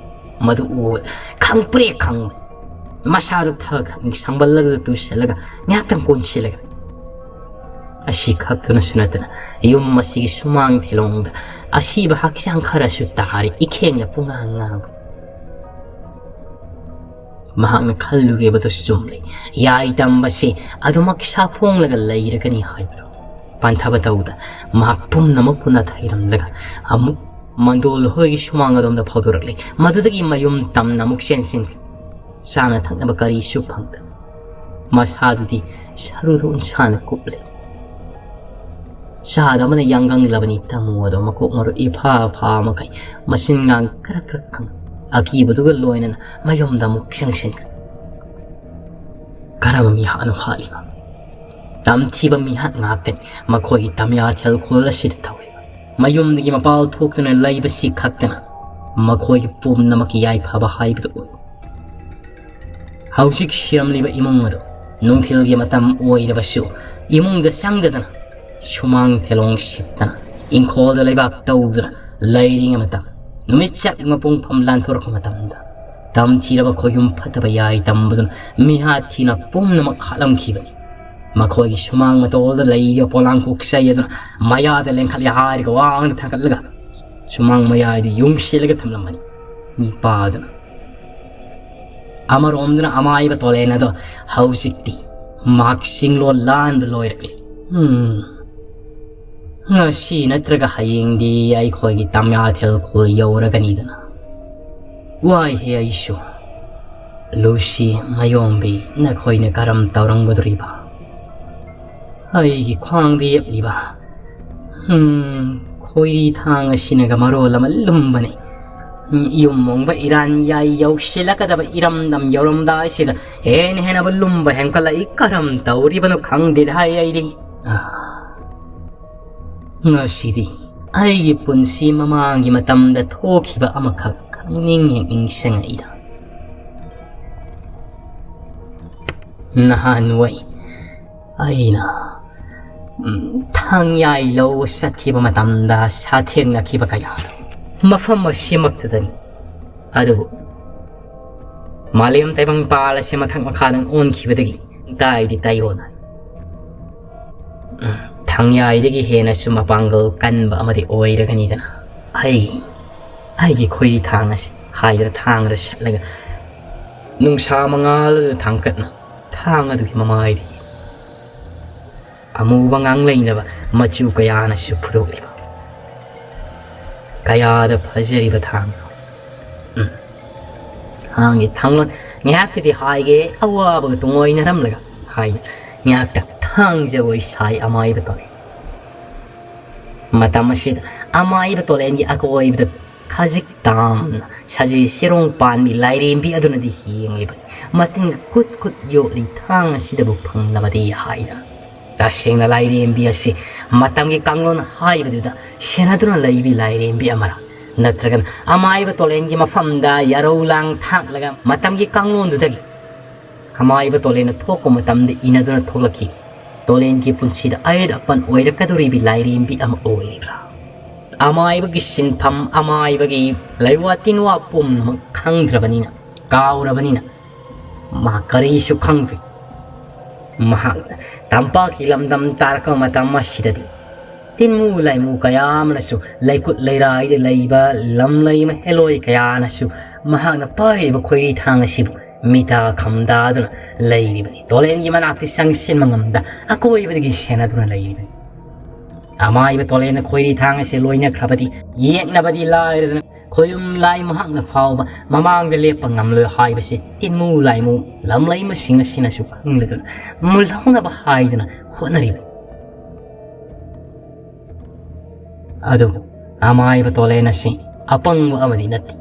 ꯃꯗꯨ ꯎꯕ ꯈꯪꯄ꯭ꯔꯦꯛ ꯈꯪꯕ ꯃꯁꯥꯗꯨ ꯊꯛ ꯁꯝꯕꯜ ꯑꯗꯨꯗ ꯇꯨꯁꯤꯜꯂꯒ ꯉꯥꯏꯍꯥꯛꯇꯪ ꯀꯣꯟꯁꯤꯜꯂꯒ ꯑꯁꯤ ꯈꯛꯇꯅꯁꯨ ꯅꯠꯇꯅ ꯌꯨꯝ ꯑꯁꯤꯒꯤ ꯁꯨꯃꯥꯡ ꯊꯦꯂꯣꯡꯗ ꯑꯁꯤꯕ ꯍꯛꯆꯥꯡ ꯈꯔꯁꯨ ꯇꯥꯔꯤ ꯏꯈꯦꯡꯅ ꯄꯨꯡꯉꯥꯡ ꯉꯥꯡꯕ꯫ ꯃꯍꯥꯛꯅ ꯈꯜꯂꯨꯔꯤꯕꯗꯨꯁꯨ ꯆꯨꯝꯂꯦ꯫ ꯌꯥꯏ ꯇꯝꯕꯁꯤ ꯑꯗꯨꯃꯛ ꯁꯥꯐꯣꯡꯂꯒ ꯂꯩꯔꯒꯅꯤ ꯍꯥꯏꯕꯗꯣ ꯄꯟꯊꯕ ꯇꯧꯗ ꯃꯍꯥꯛ ꯄꯨꯝꯅꯃꯛꯄꯨ ꯅꯥꯊꯩꯔꯝꯂꯒ ꯑꯃꯨꯛ ꯃꯟꯗꯣꯜ ꯍꯣꯏꯒꯤ ꯁꯨꯃꯥꯡ ꯑꯗꯣꯝꯗ ꯐꯥꯎꯗꯣꯔꯛꯂꯦ꯫ ꯃꯗꯨꯗꯒꯤ ꯃꯌꯨꯝ ꯇꯝꯅ ꯑꯃꯨꯛ ꯆꯦꯟꯁꯤꯟꯈ꯭ꯔꯦ꯫ ꯆꯥꯅ ꯊꯛꯅꯕ ꯀꯔꯤꯁꯨ ꯐꯪꯗ ꯃꯁꯥꯗꯨꯗꯤ ꯁꯔꯨꯗ ꯎꯟꯁꯥꯅ ꯀꯨꯞꯂꯦ꯫ ꯆꯥꯗꯕꯅ ꯌꯥꯡꯒꯪꯂꯕꯅꯤ꯫ ꯇꯥꯃꯣ ꯑꯗꯣ ꯃꯀꯣꯛ ꯃꯔꯨ ꯏꯐꯥ ꯐꯥ ꯃꯈꯩ ꯃꯆꯤꯟ ꯉꯥꯡ ꯀ꯭ꯔꯛ ꯀ꯭ꯔꯛ ꯈꯪ ꯑꯀꯤꯕꯗꯨꯒ ꯂꯣꯏꯅꯅ ꯃꯌꯨꯝꯗ ꯑꯃꯨꯛ ꯆꯪꯁꯤꯟꯈ꯭ꯔꯦ꯫ ꯀꯔꯝꯕ ꯃꯤꯍꯥꯠꯅꯣ ꯍꯥꯠꯂꯤꯕ? ꯇꯝꯊꯤꯕ ꯃꯤꯍꯥꯠ ꯉꯥꯛꯇꯅꯤ ꯃꯈꯣꯏꯒꯤ ꯇꯝꯌꯥꯊꯦꯜ ꯈꯨꯜ ꯑꯁꯤꯗ ꯇꯧꯔꯤꯕ꯫ ꯃꯌꯨꯝꯗꯒꯤ ꯃꯄꯥꯜ ꯊꯣꯛꯇꯨꯅ ꯂꯩꯕꯁꯤ ꯈꯛꯇꯅ ꯃꯈꯣꯏꯒꯤ ꯄꯨꯝꯅꯃꯛꯀꯤ ꯌꯥꯏꯐꯕ ꯍꯥꯏꯕꯗꯨ ꯑꯣꯏ꯫ ꯍꯧꯖꯤꯛ ꯁꯤꯔꯝꯂꯤꯕ ꯏꯃꯨꯡ ꯑꯗꯨ ꯅꯨꯡꯊꯤꯜꯒꯤ ꯃꯇꯝ ꯑꯣꯏꯔꯕꯁꯨ ꯏꯃꯨꯡꯗ ꯆꯪꯗꯗꯅ ꯁꯨꯃꯥꯡ ꯐꯦꯂꯣꯡ ꯁꯤꯠꯇꯅ ꯏꯪꯈꯣꯜꯗ ꯂꯩꯕꯥꯛ ꯇꯧꯗꯨꯅ ꯂꯩꯔꯤꯉꯩ ꯃꯇꯝ, ꯅꯨꯃꯤꯠ ꯆꯥꯛ ꯃꯄꯨꯡ ꯐꯝ ꯂꯥꯟꯊꯣꯔꯛꯄ ꯃꯇꯝꯗ ꯇꯝꯊꯤꯔꯕ ꯈꯣꯏꯌꯨꯝ ꯐꯠꯇꯕ ꯌꯥꯏ ꯇꯝꯕꯗꯨꯅ ꯃꯤꯍꯥꯠ ꯊꯤꯅ ꯄꯨꯝꯅꯃꯛ ꯍꯥꯠꯂꯝꯈꯤꯕꯅꯤ꯫ ꯃꯈꯣꯏꯒꯤ ꯁꯨꯃꯥꯡ ꯃꯇꯣꯜꯗ ꯂꯩꯔꯤꯕ ꯄꯣꯂꯥꯡ ꯀꯣꯛꯆꯩ ꯑꯗꯨꯅ ꯃꯌꯥꯗ ꯂꯦꯡꯈꯠꯂꯦ ꯍꯥꯏꯔꯒ ꯋꯥꯡꯅ ꯊꯥꯡꯒꯠꯂꯒ ꯁꯨꯃꯥꯡ ꯃꯌꯥꯏꯗ ꯌꯨꯡꯁꯤꯜꯂꯒ ꯊꯝꯂꯝꯃꯅꯤ꯫ ꯃꯤ ꯄꯥꯗꯨꯅ ꯑꯃꯔꯣꯝꯗꯅ ꯑꯃꯥꯏꯕ ꯇꯣꯂꯦꯟ ꯑꯗꯣ ꯍꯧꯖꯤꯛꯇꯤ ꯃꯍꯥꯛ ꯆꯤꯡꯂꯣꯟ ꯂꯥꯟꯕ ꯂꯣꯏꯔꯛꯂꯤ꯫ ꯎꯝ, ꯉꯁꯤ ꯅꯠꯇ꯭ꯔꯒ ꯍꯌꯦꯡꯗꯤ ꯑꯩꯈꯣꯏꯒꯤ ꯇꯝꯌꯥꯊꯦꯜ ꯈꯨꯜ ꯌꯧꯔꯒꯅꯤꯗꯅ꯫ ꯋꯥꯏꯍꯦ ꯑꯩꯁꯨ꯫ ꯂꯨꯁꯤ, ꯃꯌꯣꯝꯕꯤ, ꯅꯈꯣꯏꯅ ꯀꯔꯝ ꯇꯧꯔꯝꯒꯗꯧꯔꯤꯕ? ꯑꯩꯒꯤ ꯈ꯭ꯋꯥꯡꯗ ꯌꯦꯞꯂꯤꯕ, ꯎꯝ, ꯈꯣꯏꯔꯤ ꯊꯥꯡ ꯑꯁꯤꯅꯒ ꯃꯔꯣꯜ ꯑꯃ ꯂꯨꯝꯕꯅꯤ꯫ ꯎꯝ, ꯌꯨꯝ ꯃꯣꯡꯕ ꯏꯔꯥꯟ ꯌꯥꯏ ꯌꯧꯁꯤꯜꯂꯛꯀꯗꯕ ꯏꯔꯝꯗꯝ ꯌꯧꯔꯝꯗꯥꯏꯁꯤꯗ ꯍꯦꯟꯅ ꯍꯦꯟꯅꯕꯨ ꯂꯨꯝꯕ ꯍꯦꯟꯀꯠꯂꯛꯏ꯫ ꯀꯔꯝ ꯇꯧꯔꯤꯕꯅꯣ ꯈꯪꯗꯦꯗ ꯍꯥꯏ ꯑꯩꯗꯤ꯫ ꯑꯥ, ꯉꯁꯤꯗꯤ ꯑꯩꯒꯤ ꯄꯨꯟꯁꯤ ꯃꯃꯥꯡꯒꯤ ꯃꯇꯝꯗ ꯊꯣꯛꯈꯤꯕ ꯑꯃꯈꯛ ꯈꯪꯅꯤꯡ ꯍꯦꯛ ꯅꯤꯡꯁꯤꯡꯉꯛꯏꯗ꯫ ꯅꯍꯥꯟꯋꯥꯏ ꯑꯩꯅ, ꯎꯝ, ꯊꯥꯡꯌꯥꯏ ꯂꯧꯕ ꯆꯠꯈꯤꯕ ꯃꯇꯝꯗ ꯁꯥꯊꯦꯡꯅꯈꯤꯕ ꯀꯌꯥꯗꯣ ꯃꯐꯝ ꯑꯁꯤꯃꯛꯇꯗꯅꯤ꯫ ꯑꯗꯨꯕꯨ ꯃꯥꯂꯦꯝ ꯇꯥꯏꯕꯪ ꯄꯥꯜ ꯑꯁꯤ ꯃꯊꯛ ꯃꯈꯥꯗ ꯑꯣꯟꯈꯤꯕꯗꯒꯤ ꯇꯥꯏꯗꯤ ꯇꯥꯏꯑꯣꯟꯅꯔꯦ꯫ ꯎꯝ, ꯊꯥꯡꯌꯥꯏꯗꯒꯤ ꯍꯦꯟꯅꯁꯨ ꯃꯄꯥꯡꯒꯜ ꯀꯟꯕ ꯑꯃꯗꯤ ꯑꯣꯏꯔꯒꯅꯤꯗꯅ꯫ ꯑꯩ, ꯑꯩꯒꯤ ꯈꯣꯏꯔꯤ ꯊꯥꯡ ꯑꯁꯤ ꯍꯥꯏꯗꯨꯅ ꯊꯥꯡ ꯑꯗꯨ ꯁꯠꯂꯒ ꯅꯨꯡꯁꯥ ꯃꯉꯥꯜ ꯑꯗꯨ ꯊꯥꯡꯀꯠꯅ ꯊꯥꯡ ꯑꯗꯨꯒꯤ ꯃꯃꯥꯏꯗꯒꯤ ꯑꯃꯨꯕ ꯉꯥꯡꯂꯩꯅꯕ ꯃꯆꯨ ꯀꯌꯥꯅꯁꯨ ꯐꯨꯗꯣꯛꯂꯤꯕ ꯀꯌꯥꯗ ꯐꯖꯔꯤꯕ ꯊꯥꯡꯅꯣ꯫ ꯎꯝ꯫ ꯊꯥꯡꯒꯤ ꯊꯥꯡꯂꯣꯟ ꯉꯥꯏꯍꯥꯛꯇꯗꯤ ꯍꯥꯏꯒꯦ ꯑꯋꯥꯕꯒ ꯇꯨꯡꯑꯣꯏꯅꯔꯝꯂꯒ ꯍꯥꯏꯅ ꯉꯥꯏꯍꯥꯛꯇ ꯊꯥꯡ ꯖꯒꯣꯏ ꯁꯥꯏ ꯑꯃꯥꯏꯕ ꯇꯣꯂꯦꯟ꯫ ꯃꯇꯝ ꯑꯁꯤꯗ ꯑꯃꯥꯏꯕ ꯇꯣꯂꯦꯟꯒꯤ ꯑꯀꯣꯏꯕꯗ ꯈꯖꯤꯛ ꯇꯥꯝꯅ ꯁꯖꯤ ꯆꯦꯔꯣꯡ ꯄꯥꯟꯕꯤ ꯂꯥꯏꯔꯦꯝꯕꯤ ꯑꯗꯨꯅꯗꯤ ꯌꯦꯡꯂꯤꯕꯅꯤ꯫ ꯃꯇꯤꯟꯒ ꯀꯨꯠ ꯀꯨꯠ ꯌꯣꯠꯂꯤ ꯊꯥꯡ ꯑꯁꯤꯗꯕꯨ ꯐꯪꯂꯕꯗꯤ ꯍꯥꯏꯅ꯫ ꯇꯁꯦꯡꯅ ꯂꯥꯏꯔꯦꯝꯕꯤ ꯑꯁꯤ ꯃꯇꯝꯒꯤ ꯀꯥꯡꯂꯣꯟ ꯍꯥꯏꯕꯗꯨꯗ ꯁꯦꯟꯅꯗꯨꯅ ꯂꯩꯕꯤ ꯂꯥꯏꯔꯦꯝꯕꯤ ꯑꯃꯔꯥ? ꯅꯠꯇ꯭ꯔꯒꯅ ꯑꯃꯥꯏꯕ ꯇꯣꯂꯦꯟꯒꯤ ꯃꯐꯝꯗ ꯌꯥꯔꯧ ꯂꯥꯡ ꯊꯥꯛꯂꯒ ꯃꯇꯝꯒꯤ ꯀꯥꯡꯂꯣꯟꯗꯨꯗꯒꯤ ꯑꯃꯥꯏꯕ ꯇꯣꯂꯦꯟꯅ ꯊꯣꯛꯄ ꯃꯇꯝꯗ ꯏꯅꯗꯨꯅ ꯊꯣꯛꯂꯛꯈꯤ? ꯇꯣꯂꯦꯟꯒꯤ ꯄꯨꯟꯁꯤꯗ ꯑꯌꯦꯠ ꯑꯄꯟ ꯑꯣꯏꯔꯛꯀꯗꯧꯔꯤꯕꯤ ꯂꯥꯏꯔꯦꯝꯕꯤ ꯑꯃ ꯑꯣꯏꯔꯤꯕ꯭ꯔꯥ? ꯑꯃꯥꯏꯕꯒꯤ ꯁꯤꯟꯐꯝ, ꯑꯃꯥꯏꯕꯒꯤ ꯂꯩꯋꯥ ꯇꯤꯟꯋꯥ ꯄꯨꯝꯅꯃꯛ ꯈꯪꯗ꯭ꯔꯕꯅꯤꯅ, ꯀꯥꯎꯔꯕꯅꯤꯅ, ꯃꯍꯥꯛ ꯀꯔꯤꯁꯨ ꯈꯪꯗ꯭ꯔꯤ꯫ ꯃꯍꯥꯛ ꯇꯝꯄꯥꯛꯀꯤ ꯂꯝꯗꯝ ꯇꯥꯔꯛꯄ ꯃꯇꯝ ꯑꯁꯤꯗꯗꯤ ꯇꯤꯟꯃꯨ ꯂꯥꯏꯃꯨ ꯀꯌꯥ ꯑꯃꯅꯁꯨ, ꯂꯩꯀꯨꯠ ꯂꯩꯔꯥꯏꯗ ꯂꯩꯕ ꯂꯝꯂꯩ ꯃꯍꯦꯂꯣꯏ ꯀꯌꯥꯅꯁꯨ ꯃꯍꯥꯛꯅ ꯄꯥꯏꯔꯤꯕ ꯈꯣꯏꯔꯤ ꯊꯥꯡ ꯑꯁꯤꯕꯨ ꯃꯤꯇꯥ ꯈꯝꯗꯥꯗꯨꯅ ꯂꯩꯔꯤꯕꯅꯤ꯫ ꯇꯣꯂꯦꯟꯒꯤ ꯃꯅꯥꯛꯇꯤ ꯆꯪꯁꯤꯟꯕ ꯉꯝꯗ ꯑꯀꯣꯏꯕꯗꯒꯤ ꯁꯦꯟꯅꯗꯨꯅ ꯂꯩꯔꯤꯕꯅꯤ꯫ ꯑꯃꯥꯏꯕ ꯇꯣꯂꯦꯟꯅ ꯈꯣꯏꯔꯤ ꯊꯥꯡ ꯑꯁꯤ ꯂꯣꯏꯅꯈ꯭ꯔꯕꯗꯤ, ꯌꯦꯛꯅꯕꯗꯤ ꯂꯥꯏꯔꯗꯅ ꯈꯣꯌꯨꯝ ꯂꯥꯏ ꯃꯍꯥꯛꯅ ꯐꯥꯎꯕ ꯃꯃꯥꯡꯗ ꯂꯦꯞꯄ ꯉꯝꯂꯣꯏ ꯍꯥꯏꯕꯁꯤ ꯇꯤꯟꯃꯨ ꯂꯥꯏꯃꯨ ꯂꯝꯂꯩꯃꯁꯤꯡ ꯑꯁꯤꯅꯁꯨ ꯈꯪꯂꯗꯨꯅ ꯃꯨꯜꯍꯧꯅꯕ ꯍꯥꯏꯗꯨꯅ ꯍꯣꯠꯅꯔꯤꯕꯅꯤ꯫ ꯑꯗꯨꯕꯨ ꯑꯃꯥꯏꯕ ꯇꯣꯂꯦꯟ ꯑꯁꯤ ꯑꯄꯪꯕ ꯑꯃꯗꯤ ꯅꯠꯇꯦ꯫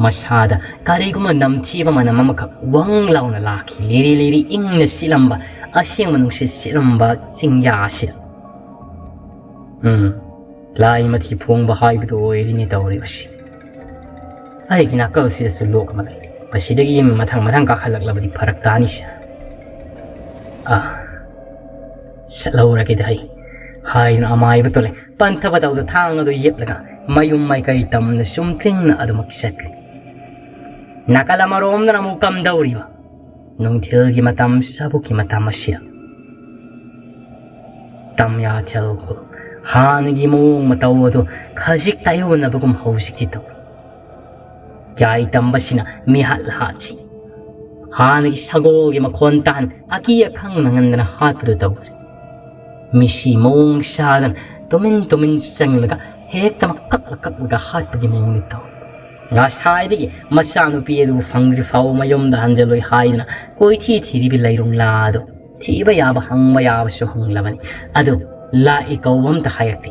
ꯃꯁꯥꯗ ꯀꯔꯤꯒꯨꯝꯕ ꯅꯝꯊꯤꯕ ꯃꯅꯝ ꯑꯃꯈꯛ ꯋꯪ ꯂꯥꯎꯅ ꯂꯥꯛꯈꯤ꯫ ꯂꯤꯔꯤ ꯂꯤꯔꯤ ꯏꯪꯅ ꯁꯤꯠꯂꯝꯕ, ꯑꯁꯦꯡꯕ ꯅꯨꯡꯁꯤꯠ ꯁꯤꯠꯂꯝꯕ ꯆꯤꯡꯌꯥ ꯑꯁꯤꯗ꯫ ꯎꯝ, ꯂꯥꯏ ꯃꯊꯤ ꯐꯣꯡꯕ ꯍꯥꯏꯕꯗꯨ ꯑꯣꯏꯔꯤꯅꯦ ꯇꯧꯔꯤꯕꯁꯤ꯫ ꯑꯩꯒꯤ ꯅꯥꯀꯜꯁꯤꯗꯁꯨ ꯂꯣꯛ ꯑꯃ ꯂꯩꯔꯤ꯫ ꯃꯁꯤꯗꯒꯤ ꯃꯊꯪ ꯃꯊꯪ ꯀꯥꯈꯠꯂꯛꯂꯕꯗꯤ ꯐꯔꯛ ꯇꯥꯅꯤꯁꯦ꯫ ꯑꯥ, ꯆꯠꯍꯧꯔꯒꯦꯗ ꯑꯩ, ꯍꯥꯏꯅ ꯑꯃꯥꯏꯕ ꯇꯣꯂꯦꯟ ꯄꯟꯊꯕ ꯇꯧꯗ ꯊꯥꯡ ꯑꯗꯨ ꯌꯦꯞꯂꯒ ꯃꯌꯨꯝ ꯃꯥꯏꯀꯩ ꯇꯝꯅ ꯆꯨꯝꯗ꯭ꯔꯤꯡꯅ ꯑꯗꯨꯃꯛ ꯆꯠꯈ꯭ꯔꯦ꯫ ꯅꯥꯀꯜ ꯑꯃꯔꯣꯝꯗꯅ ꯑꯃꯨꯛ ꯀꯝꯗꯧꯔꯤꯕ? ꯅꯨꯡꯊꯤꯜꯒꯤ ꯃꯇꯝ, ꯆꯥꯕꯨꯛꯀꯤ ꯃꯇꯝ ꯑꯁꯤꯗ ꯇꯝꯌꯥꯊꯦꯜ ꯈꯨꯜ ꯍꯥꯟꯅꯒꯤ ꯃꯑꯣꯡ ꯃꯇꯧ ꯑꯗꯨ ꯈꯖꯤꯛ ꯇꯥꯏꯑꯣꯟꯅꯕꯒꯨꯝ ꯍꯧꯖꯤꯛꯇꯤ ꯇꯧꯏ꯫ ꯌꯥꯏ ꯇꯝꯕꯁꯤꯅ ꯃꯤꯍꯥꯠ ꯍꯥꯠꯁꯤ꯫ ꯍꯥꯟꯅꯒꯤ ꯁꯒꯣꯜꯒꯤ ꯃꯈꯣꯟ ꯇꯥꯍꯟ ꯑꯀꯤ ꯑꯈꯪ ꯅꯪꯍꯟꯗꯅ ꯍꯥꯠꯄꯗꯨ ꯇꯧꯗ꯭ꯔꯦ꯫ ꯃꯤꯁꯤ ꯃꯑꯣꯡ ꯆꯥꯗꯅ ꯇꯨꯃꯤꯟ ꯇꯨꯃꯤꯟ ꯆꯪꯂꯒ ꯍꯦꯛꯇ ꯀꯛꯂ ꯀꯛꯂꯒ ꯍꯥꯠꯄꯒꯤ ꯃꯑꯣꯡꯗꯤ ꯇꯧꯏ꯫ ꯉꯁꯥꯏꯗꯒꯤ ꯃꯆꯥꯅꯨꯄꯤ ꯑꯗꯨꯕꯨ ꯐꯪꯗ꯭ꯔꯤ ꯐꯥꯎꯕ ꯃꯌꯨꯝꯗ ꯍꯟꯖꯜꯂꯣꯏ ꯍꯥꯏꯗꯨꯅ ꯀꯣꯏꯊꯤ ꯊꯤꯔꯤꯕꯤ ꯂꯩꯔꯨꯡꯂꯥ ꯑꯗꯨ ꯊꯤꯕ ꯌꯥꯕ ꯍꯪꯕ ꯌꯥꯕꯁꯨ ꯍꯪꯂꯕꯅꯤ꯫ ꯑꯗꯨ ꯂꯥꯛꯏ ꯀꯧꯕ ꯑꯝꯇ ꯍꯥꯏꯔꯛꯇꯦ꯫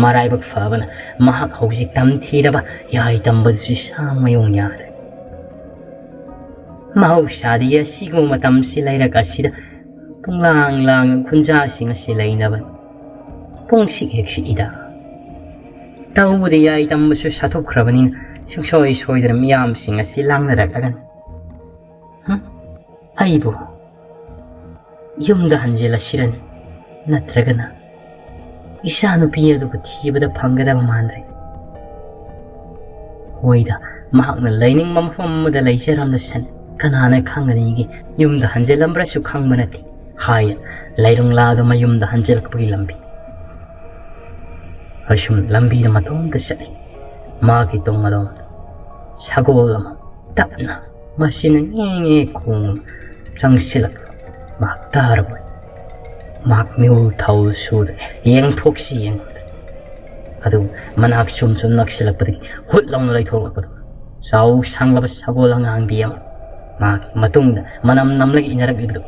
ꯃꯔꯥꯏꯕꯛ ꯐꯕꯅ ꯃꯍꯥꯛ ꯍꯧꯖꯤꯛ ꯇꯝꯊꯤꯔꯕ ꯌꯥꯏ ꯇꯝꯕꯗꯨꯁꯨ ꯁꯥꯡ ꯃꯌꯣꯡ ꯌꯥꯗ꯭ꯔꯦ꯫ ꯃꯍꯧꯁꯥꯗꯒꯤ ꯑꯁꯤꯒꯨꯝꯕ ꯃꯇꯝꯁꯤ ꯂꯩꯔꯛ ꯑꯁꯤꯗ ꯄꯨꯡꯂꯥꯡ ꯂꯥꯡ ꯈꯨꯟꯖꯥꯁꯤꯡ ꯑꯁꯤ ꯂꯩꯅꯕꯅꯤ꯫ ꯄꯨꯡꯁꯤꯛ ꯍꯦꯛ ꯁꯤꯛꯏꯗ꯫ ꯇꯧꯕꯗꯤ ꯌꯥꯏ ꯇꯝꯕꯁꯨ ꯁꯥꯊꯣꯛꯈ꯭ꯔꯕꯅꯤꯅ ꯁꯨꯡꯁꯣꯏ ꯁꯣꯏꯗꯅ ꯃꯤꯌꯥꯝꯁꯤꯡ ꯑꯁꯤ ꯂꯥꯡꯅꯔꯛꯂꯒꯅꯤ꯫ ꯍꯨꯝ? ꯑꯩꯕꯨ ꯌꯨꯝꯗ ꯍꯟꯖꯤꯜꯂꯁꯤꯔꯅꯤ, ꯅꯠꯇ꯭ꯔꯒꯅ ꯏꯆꯥ ꯅꯨꯄꯤ ꯑꯗꯨꯕꯨ ꯊꯤꯕꯗ ꯐꯪꯒꯗꯕ ꯃꯥꯟꯗ꯭ꯔꯦ꯫ ꯍꯣꯏꯗ, ꯃꯍꯥꯛꯅ ꯂꯩꯅꯤꯡꯕ ꯃꯐꯝ ꯑꯃꯗ ꯂꯩꯖꯔꯝꯂꯁꯅꯤ꯫ ꯀꯅꯥꯅ ꯈꯪꯒꯅꯤꯒꯦ? ꯌꯨꯝꯗ ꯍꯟꯖꯤꯜꯂꯝꯕ꯭ꯔꯁꯨ ꯈꯪꯕ ꯅꯠꯇꯦ꯫ ꯍꯥꯏ, ꯂꯩꯔꯨꯡꯂꯥꯗ ꯃꯌꯨꯝꯗ ꯍꯟꯖꯤꯜꯂꯛꯄꯒꯤ ꯂꯝꯕꯤ꯫ ꯑꯁꯨꯝ ꯂꯝꯕꯤꯗ ꯃꯇꯣꯝꯇ ꯆꯠꯂꯤ꯫ ꯃꯥꯒꯤ ꯇꯨꯡ ꯑꯗꯣꯝꯗ ꯁꯒꯣꯜ ꯑꯃ ꯇꯞꯅ, ꯃꯁꯤꯅ ꯉꯦ ꯉꯦ ꯈꯣꯡ ꯆꯪꯁꯤꯜꯂꯛꯄ ꯃꯍꯥꯛ ꯇꯥꯔꯕꯣꯏ꯫ ꯃꯍꯥꯛ ꯃꯤꯍꯨꯜ ꯊꯧ ꯁꯨꯗ ꯌꯦꯡꯊꯣꯛꯁꯤ ꯌꯦꯡꯕꯗ ꯑꯗꯨ ꯃꯅꯥꯛ ꯁꯨꯝ ꯁꯨꯝ ꯅꯛꯁꯤꯜꯂꯛꯄꯗꯒꯤ ꯍꯨꯠ ꯂꯥꯎꯅ ꯂꯩꯊꯣꯛꯂꯛꯄꯗꯣ꯫ ꯆꯥꯎ ꯁꯥꯡꯂꯕ ꯁꯒꯣꯜ ꯑꯉꯥꯡꯕꯤ ꯑꯃ ꯃꯥꯒꯤ ꯃꯇꯨꯡꯗ ꯃꯅꯝ ꯅꯝꯂꯒ ꯏꯟꯅꯔꯛꯂꯤꯕꯗꯨ꯫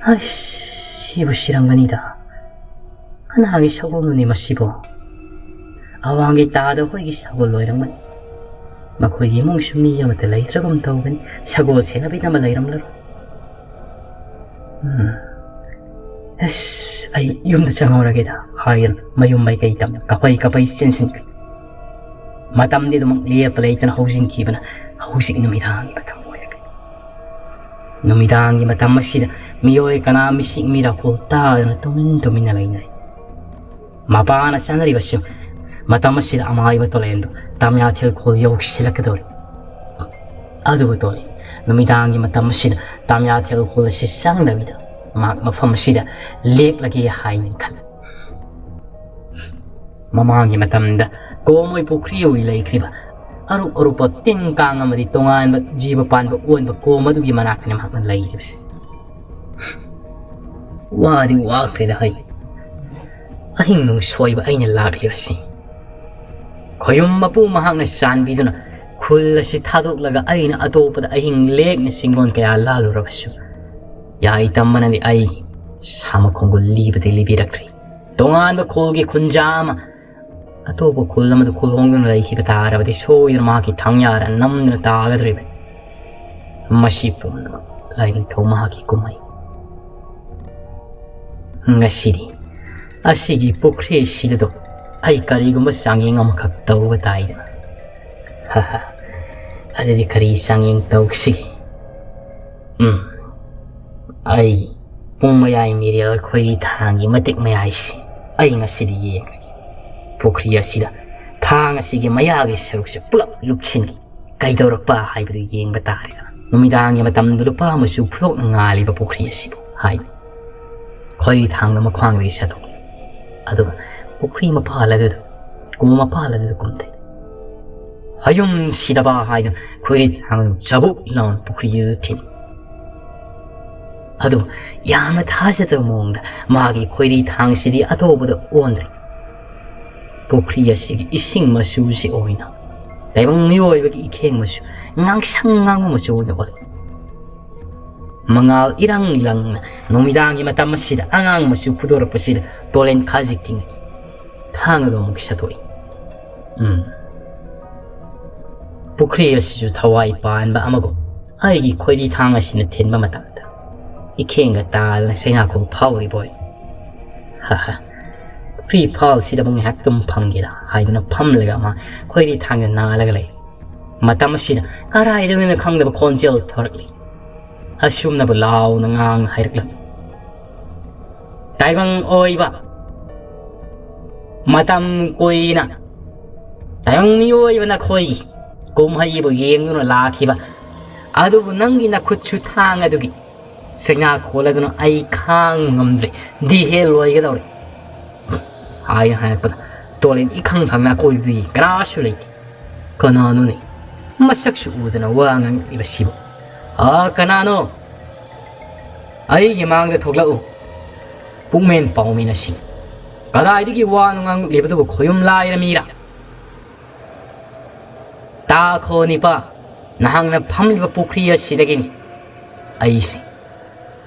ꯑꯁ, ꯁꯤꯕꯨ ꯁꯤꯔꯝꯒꯅꯤꯗ꯫ ꯀꯅꯥꯒꯤ ꯁꯒꯣꯜꯅꯣꯅꯦ ꯃꯁꯤꯕꯣ? ꯑꯋꯥꯡꯒꯤ ꯇꯥꯗ ꯑꯩꯈꯣꯏꯒꯤ ꯁꯒꯣꯜ ꯂꯣꯏꯔꯝꯒꯅꯤ꯫ ꯃꯈꯣꯏꯒꯤ ꯏꯃꯨꯡꯁꯨ ꯃꯤ ꯑꯃꯠꯇ ꯂꯩꯇ꯭ꯔꯒꯨꯝ ꯇꯧꯒꯅꯤ꯫ ꯁꯒꯣꯜ ꯁꯦꯟꯅꯕꯤꯅ ꯑꯃ ꯂꯩꯔꯝꯂꯔꯣꯏ꯫ ꯎꯝ꯫ ꯑꯁ, ꯑꯩ ꯌꯨꯝꯗ ꯆꯪꯍꯧꯔꯒꯦꯗ ꯍꯥꯏꯗꯨꯅ ꯃꯌꯨꯝ ꯃꯥꯏꯀꯩ ꯇꯝꯅ ꯀꯄꯩ ꯀꯄꯩ ꯆꯦꯟꯁꯤꯟꯈ꯭ꯔꯦ꯫ ꯃꯇꯝꯗꯤ ꯑꯗꯨꯃꯛ ꯂꯦꯞꯄ ꯂꯩꯇꯅ ꯍꯧꯖꯤꯟꯈꯤꯕꯅ ꯍꯧꯖꯤꯛ ꯅꯨꯃꯤꯗꯥꯡꯒꯤ ꯃꯇꯝ ꯑꯣꯏꯔꯛꯂꯦ꯫ ꯅꯨꯃꯤꯗꯥꯡꯒꯤ ꯃꯇꯝ ꯑꯁꯤꯗ ꯃꯤꯑꯣꯏ ꯀꯅꯥ ꯃꯤꯁꯤꯡ ꯃꯤꯔꯥꯈꯣꯜ ꯇꯥꯗꯅ ꯇꯨꯃꯤꯟ ꯇꯨꯃꯤꯟꯅ ꯂꯩꯅꯔꯤ꯫ ꯃꯄꯥꯅ ꯆꯠꯅꯔꯤꯕꯁꯤꯡ ꯃꯇꯝ ꯑꯁꯤꯗ ꯑꯃꯥꯏꯕ ꯇꯣꯂꯦꯟꯗꯨ ꯇꯥꯃꯤꯌꯥꯊꯦꯜ ꯈꯣꯜ ꯌꯧꯁꯤꯜꯂꯛꯀꯗꯧꯔꯤ꯫ ꯑꯗꯨꯕꯨ ꯇꯣꯂꯦꯟ ꯅꯨꯃꯤꯗꯥꯡꯒꯤ ꯃꯇꯝ ꯑꯁꯤꯗ ꯇꯥꯃꯤꯌꯥꯊꯦꯜ ꯈꯣꯜ ꯑꯁꯤ ꯆꯪꯗꯕꯤꯗ ꯃꯍꯥꯛ ꯃꯐꯝ ꯑꯁꯤꯗ ꯂꯦꯛꯂꯒꯦ ꯍꯥꯏꯅ ꯈꯜꯂꯤ꯫ ꯃꯃꯥꯡꯒꯤ ꯃꯇꯝꯗ ꯀꯣꯝ ꯑꯣꯏ ꯄꯨꯈ꯭ꯔꯤ ꯑꯣꯏ ꯂꯩꯈ꯭ꯔꯤꯕ ꯑꯔꯨꯞ ꯑꯔꯨꯞꯄ ꯇꯤꯟ ꯀꯥꯡ ꯑꯃꯗꯤ ꯇꯣꯉꯥꯟꯕ ꯖꯤꯕ ꯄꯥꯟꯕ ꯑꯣꯟꯕ ꯀꯣꯝ ꯑꯗꯨꯒꯤ ꯃꯅꯥꯛꯇꯅꯤ ꯃꯍꯥꯛꯅ ꯂꯩꯔꯤꯕꯁꯤ꯫ ꯋꯥꯗꯤ ꯋꯥꯈ꯭ꯔꯦꯗ ꯑꯩ꯫ ꯑꯍꯤꯡ ꯅꯨꯡꯁꯣꯏꯕ ꯑꯩꯅ ꯂꯥꯛꯂꯤꯕꯁꯤ꯫ ꯈꯣꯌꯨꯝ ꯃꯄꯨ ꯃꯍꯥꯛꯅ ꯆꯥꯟꯕꯤꯗꯨꯅ ꯈꯨꯜ ꯑꯁꯤ ꯊꯥꯗꯣꯛꯂꯒ ꯑꯩꯅ ꯑꯇꯣꯞꯄꯗ ꯑꯍꯤꯡ ꯂꯦꯛꯅ ꯆꯤꯡꯒꯣꯟ ꯀꯌꯥ ꯂꯥꯜꯂꯨꯔꯕꯁꯨ, ꯌꯥꯏ ꯇꯝꯕꯅꯗꯤ ꯑꯩꯒꯤ ꯁꯥꯃꯈꯣꯡꯒꯨꯜ ꯂꯤꯕꯗꯤ ꯂꯤꯕꯤꯔꯛꯇ꯭ꯔꯤ꯫ ꯇꯣꯉꯥꯟꯕ ꯈꯨꯜꯒꯤ ꯈꯨꯟꯖꯥ ꯑꯃ ꯑꯇꯣꯞꯄ ꯈꯨꯜ ꯑꯃꯗ ꯈꯨꯜ ꯍꯣꯡꯗꯨꯅ ꯂꯩꯈꯤꯕ ꯇꯥꯔꯕꯗꯤ ꯁꯣꯏꯗꯅ ꯃꯍꯥꯛꯀꯤ ꯊꯥꯡꯌꯥꯔ ꯅꯝꯗꯨꯅ ꯇꯥꯒꯗꯧꯔꯤꯕꯅꯤ꯫ ꯃꯁꯤ ꯄꯨꯝꯅꯃꯛ ꯂꯥꯏꯅꯤꯡꯊꯧ ꯃꯍꯥꯛꯀꯤ ꯀꯨꯝꯍꯩ꯫ ꯉꯁꯤꯗꯤ ꯑꯁꯤꯒꯤ ꯄꯨꯈ꯭ꯔꯤꯁꯤꯗꯗꯣ ꯑꯩ ꯀꯔꯤꯒꯨꯝꯕ ꯆꯥꯡꯌꯦꯡ ꯑꯃꯈꯛ ꯇꯧꯕ ꯇꯥꯏꯗꯅ꯫ ꯍꯥꯍꯥ, ꯑꯗꯨꯗꯤ ꯀꯔꯤ ꯆꯥꯡꯌꯦꯡ ꯇꯧꯁꯤꯒꯦ? ꯎꯝ, ꯑꯩ ꯄꯨꯡ ꯃꯌꯥꯏ ꯃꯤꯔꯦꯜ ꯑꯩꯈꯣꯏꯒꯤ ꯊꯥꯡꯒꯤ ꯃꯇꯤꯛ ꯃꯌꯥꯏꯁꯤ ꯑꯩ ꯉꯁꯤꯗꯤ ꯌꯦꯡꯒꯦ꯫ ꯄꯨꯈ꯭ꯔꯤ ꯑꯁꯤꯗ ꯊꯥꯡ ꯑꯁꯤꯒꯤ ꯃꯌꯥꯒꯤ ꯁꯔꯨꯛꯁꯦ ꯄꯨꯂꯞ ꯂꯨꯞꯁꯤꯟꯒꯦ꯫ ꯀꯩꯗꯧꯔꯛꯄ ꯍꯥꯏꯕꯗꯨ ꯌꯦꯡꯕ ꯇꯥꯔꯦꯗꯅ꯫ ꯅꯨꯃꯤꯗꯥꯡꯒꯤ ꯃꯇꯝꯗ ꯂꯨꯄꯥ ꯑꯃꯁꯨ ꯐꯨꯗꯣꯛꯅ ꯉꯥꯜꯂꯤꯕ ꯄꯨꯈ꯭ꯔꯤ ꯑꯁꯤꯕꯨ ꯍꯥꯏꯕꯅꯤ꯫ ꯈꯣꯏꯔꯤ ꯊꯥꯡꯅ ꯃꯈ꯭ꯋꯥꯡꯗꯒꯤ ꯁꯠꯇꯣꯛꯏ꯫ ꯑꯗꯨꯒ ꯄꯨꯈ꯭ꯔꯤ ꯃꯄꯥꯜ ꯑꯗꯨꯗ, ꯀꯨꯝ ꯃꯄꯥꯜ ꯑꯗꯨꯗ ꯀꯨꯝꯊꯩ꯫ ꯍꯌꯨꯝ ꯁꯤꯗꯕ ꯍꯥꯏꯗꯅ ꯈꯣꯏꯔꯤ ꯊꯥꯡꯅ ꯆꯕꯨꯛ ꯂꯥꯎꯅ ꯄꯨꯈ꯭ꯔꯤ ꯑꯗꯨꯗ ꯊꯤꯟ꯫ ꯑꯗꯨ ꯌꯥꯝꯅ ꯊꯥꯖꯗꯕ ꯃꯑꯣꯡꯗ ꯃꯥꯒꯤ ꯈꯣꯏꯔꯤ ꯊꯥꯡꯁꯤꯗꯤ ꯑꯇꯣꯞꯄꯗ ꯑꯣꯟꯗ꯭ꯔꯦ꯫ ꯄꯨꯈ꯭ꯔꯤ ꯑꯁꯤꯒꯤ ꯏꯁꯤꯡ ꯃꯆꯨꯁꯤ ꯑꯣꯏꯅ ꯇꯥꯏꯕꯪ ꯃꯤꯑꯣꯏꯕꯒꯤ ꯏꯈꯦꯡ ꯃꯆꯨ, ꯉꯥꯡꯁꯪ ꯉꯥꯡꯕ ꯃꯆꯨ ꯑꯣꯏꯅ ꯑꯣꯜꯂꯤ꯫ ꯃꯉꯥꯜ ꯏꯔꯪ ꯂꯪꯅ ꯅꯨꯃꯤꯗꯥꯡꯒꯤ ꯃꯇꯝ ꯑꯁꯤꯗ ꯑꯉꯥꯡ ꯃꯆꯨ ꯐꯨꯗꯣꯔꯛꯄꯁꯤꯗ ꯇꯣꯂꯦꯟ ꯈꯥꯖꯤꯛ ꯊꯤꯡꯉꯤ꯫ ꯊꯥꯡ ꯑꯗꯨ ꯑꯃꯨꯛ ꯁꯠꯇꯣꯛꯏ꯫ ꯎꯝ꯫ ꯄꯨꯈ꯭ꯔꯤ ꯑꯁꯤꯁꯨ ꯊꯋꯥꯏ ꯄꯥꯟꯕ ꯑꯃꯒꯨꯝ ꯑꯩꯒꯤ ꯈꯣꯏꯔꯤ ꯊꯥꯡ ꯑꯁꯤꯅ ꯊꯤꯟꯕ ꯃꯇꯝꯗ ꯏꯈꯦꯡꯒ ꯇꯥꯗꯅ ꯁꯩꯉꯥꯛꯈꯣꯜ ꯐꯥꯎꯔꯤꯕꯣꯏ꯫ ꯍꯥꯍꯥ, ꯄꯨꯈ꯭ꯔꯤ ꯐꯥꯜꯁꯤꯗꯕꯨ ꯉꯥꯏꯍꯥꯛꯇꯨꯝ ꯐꯝꯒꯦꯗ ꯍꯥꯏꯗꯨꯅ ꯐꯝꯂꯒ ꯃꯥ ꯈꯣꯏꯔꯤ ꯊꯥꯡꯅ ꯅꯥꯜꯂꯒ ꯂꯩ꯫ ꯃꯇꯝ ꯑꯁꯤꯗ ꯀꯗꯥꯏꯗꯒꯤꯅꯣ ꯈꯪꯗꯕ ꯈꯣꯟꯖꯦꯜ ꯊꯣꯔꯛꯂꯤ꯫ ꯑꯁꯨꯝꯅꯕꯨ ꯂꯥꯎꯅ ꯉꯥꯡꯅ ꯍꯥꯏꯔꯛꯂꯝꯃꯤ꯫ ꯇꯥꯏꯕꯪ ꯑꯣꯏꯕ, ꯃꯇꯝ ꯀꯨꯏꯅ ꯇꯥꯏꯕꯪ ꯃꯤꯑꯣꯏꯕ ꯅꯈꯣꯏꯒꯤ ꯀꯨꯝꯍꯩꯕꯨ ꯌꯦꯡꯗꯨꯅ ꯂꯥꯛꯈꯤꯕ, ꯑꯗꯨꯕꯨ ꯅꯪꯒꯤ ꯅꯈꯨꯠꯁꯨ ꯊꯥꯡ ꯑꯗꯨꯒꯤ ꯆꯩꯅꯥ ꯈꯣꯜꯂꯗꯨꯅ ꯑꯩ ꯈꯥꯡ ꯉꯝꯗ꯭ꯔꯦ, ꯗꯤꯍꯦ ꯂꯣꯏꯒꯗꯧꯔꯦ꯫ ꯍꯥꯏꯅ ꯍꯥꯏꯔꯛꯄꯗ ꯇꯣꯂꯦꯟ ꯏꯈꯪ ꯈꯪꯅ ꯑꯀꯣꯏꯕꯗꯨꯒꯤ ꯀꯅꯥꯁꯨ ꯂꯩꯇꯦ꯫ ꯀꯅꯥꯅꯣꯅꯦ? ꯃꯁꯛꯁꯨ ꯎꯗꯅ ꯋꯥ ꯉꯥꯡꯂꯤꯕꯁꯤꯕꯨ꯫ ꯑꯥ, ꯀꯅꯥꯅꯣ? ꯑꯩꯒꯤ ꯃꯥꯡꯗ ꯊꯣꯛꯂꯛꯎ꯫ ꯄꯨꯛꯃꯦꯟ ꯄꯥꯎꯃꯤꯟꯅꯁꯤ꯫ ꯀꯗꯥꯏꯗꯒꯤ ꯋꯥꯅꯣ ꯉꯥꯡꯂꯤꯕꯗꯨꯕꯨ, ꯈꯣꯌꯨꯝ ꯂꯥꯏꯔ ꯃꯤꯔ? ꯇꯥꯈꯣ ꯅꯤꯄꯥ, ꯅꯍꯥꯛꯅ ꯐꯝꯂꯤꯕ ꯄꯨꯈ꯭ꯔꯤ ꯑꯁꯤꯗꯒꯤꯅꯤ ꯑꯩꯁꯤ꯫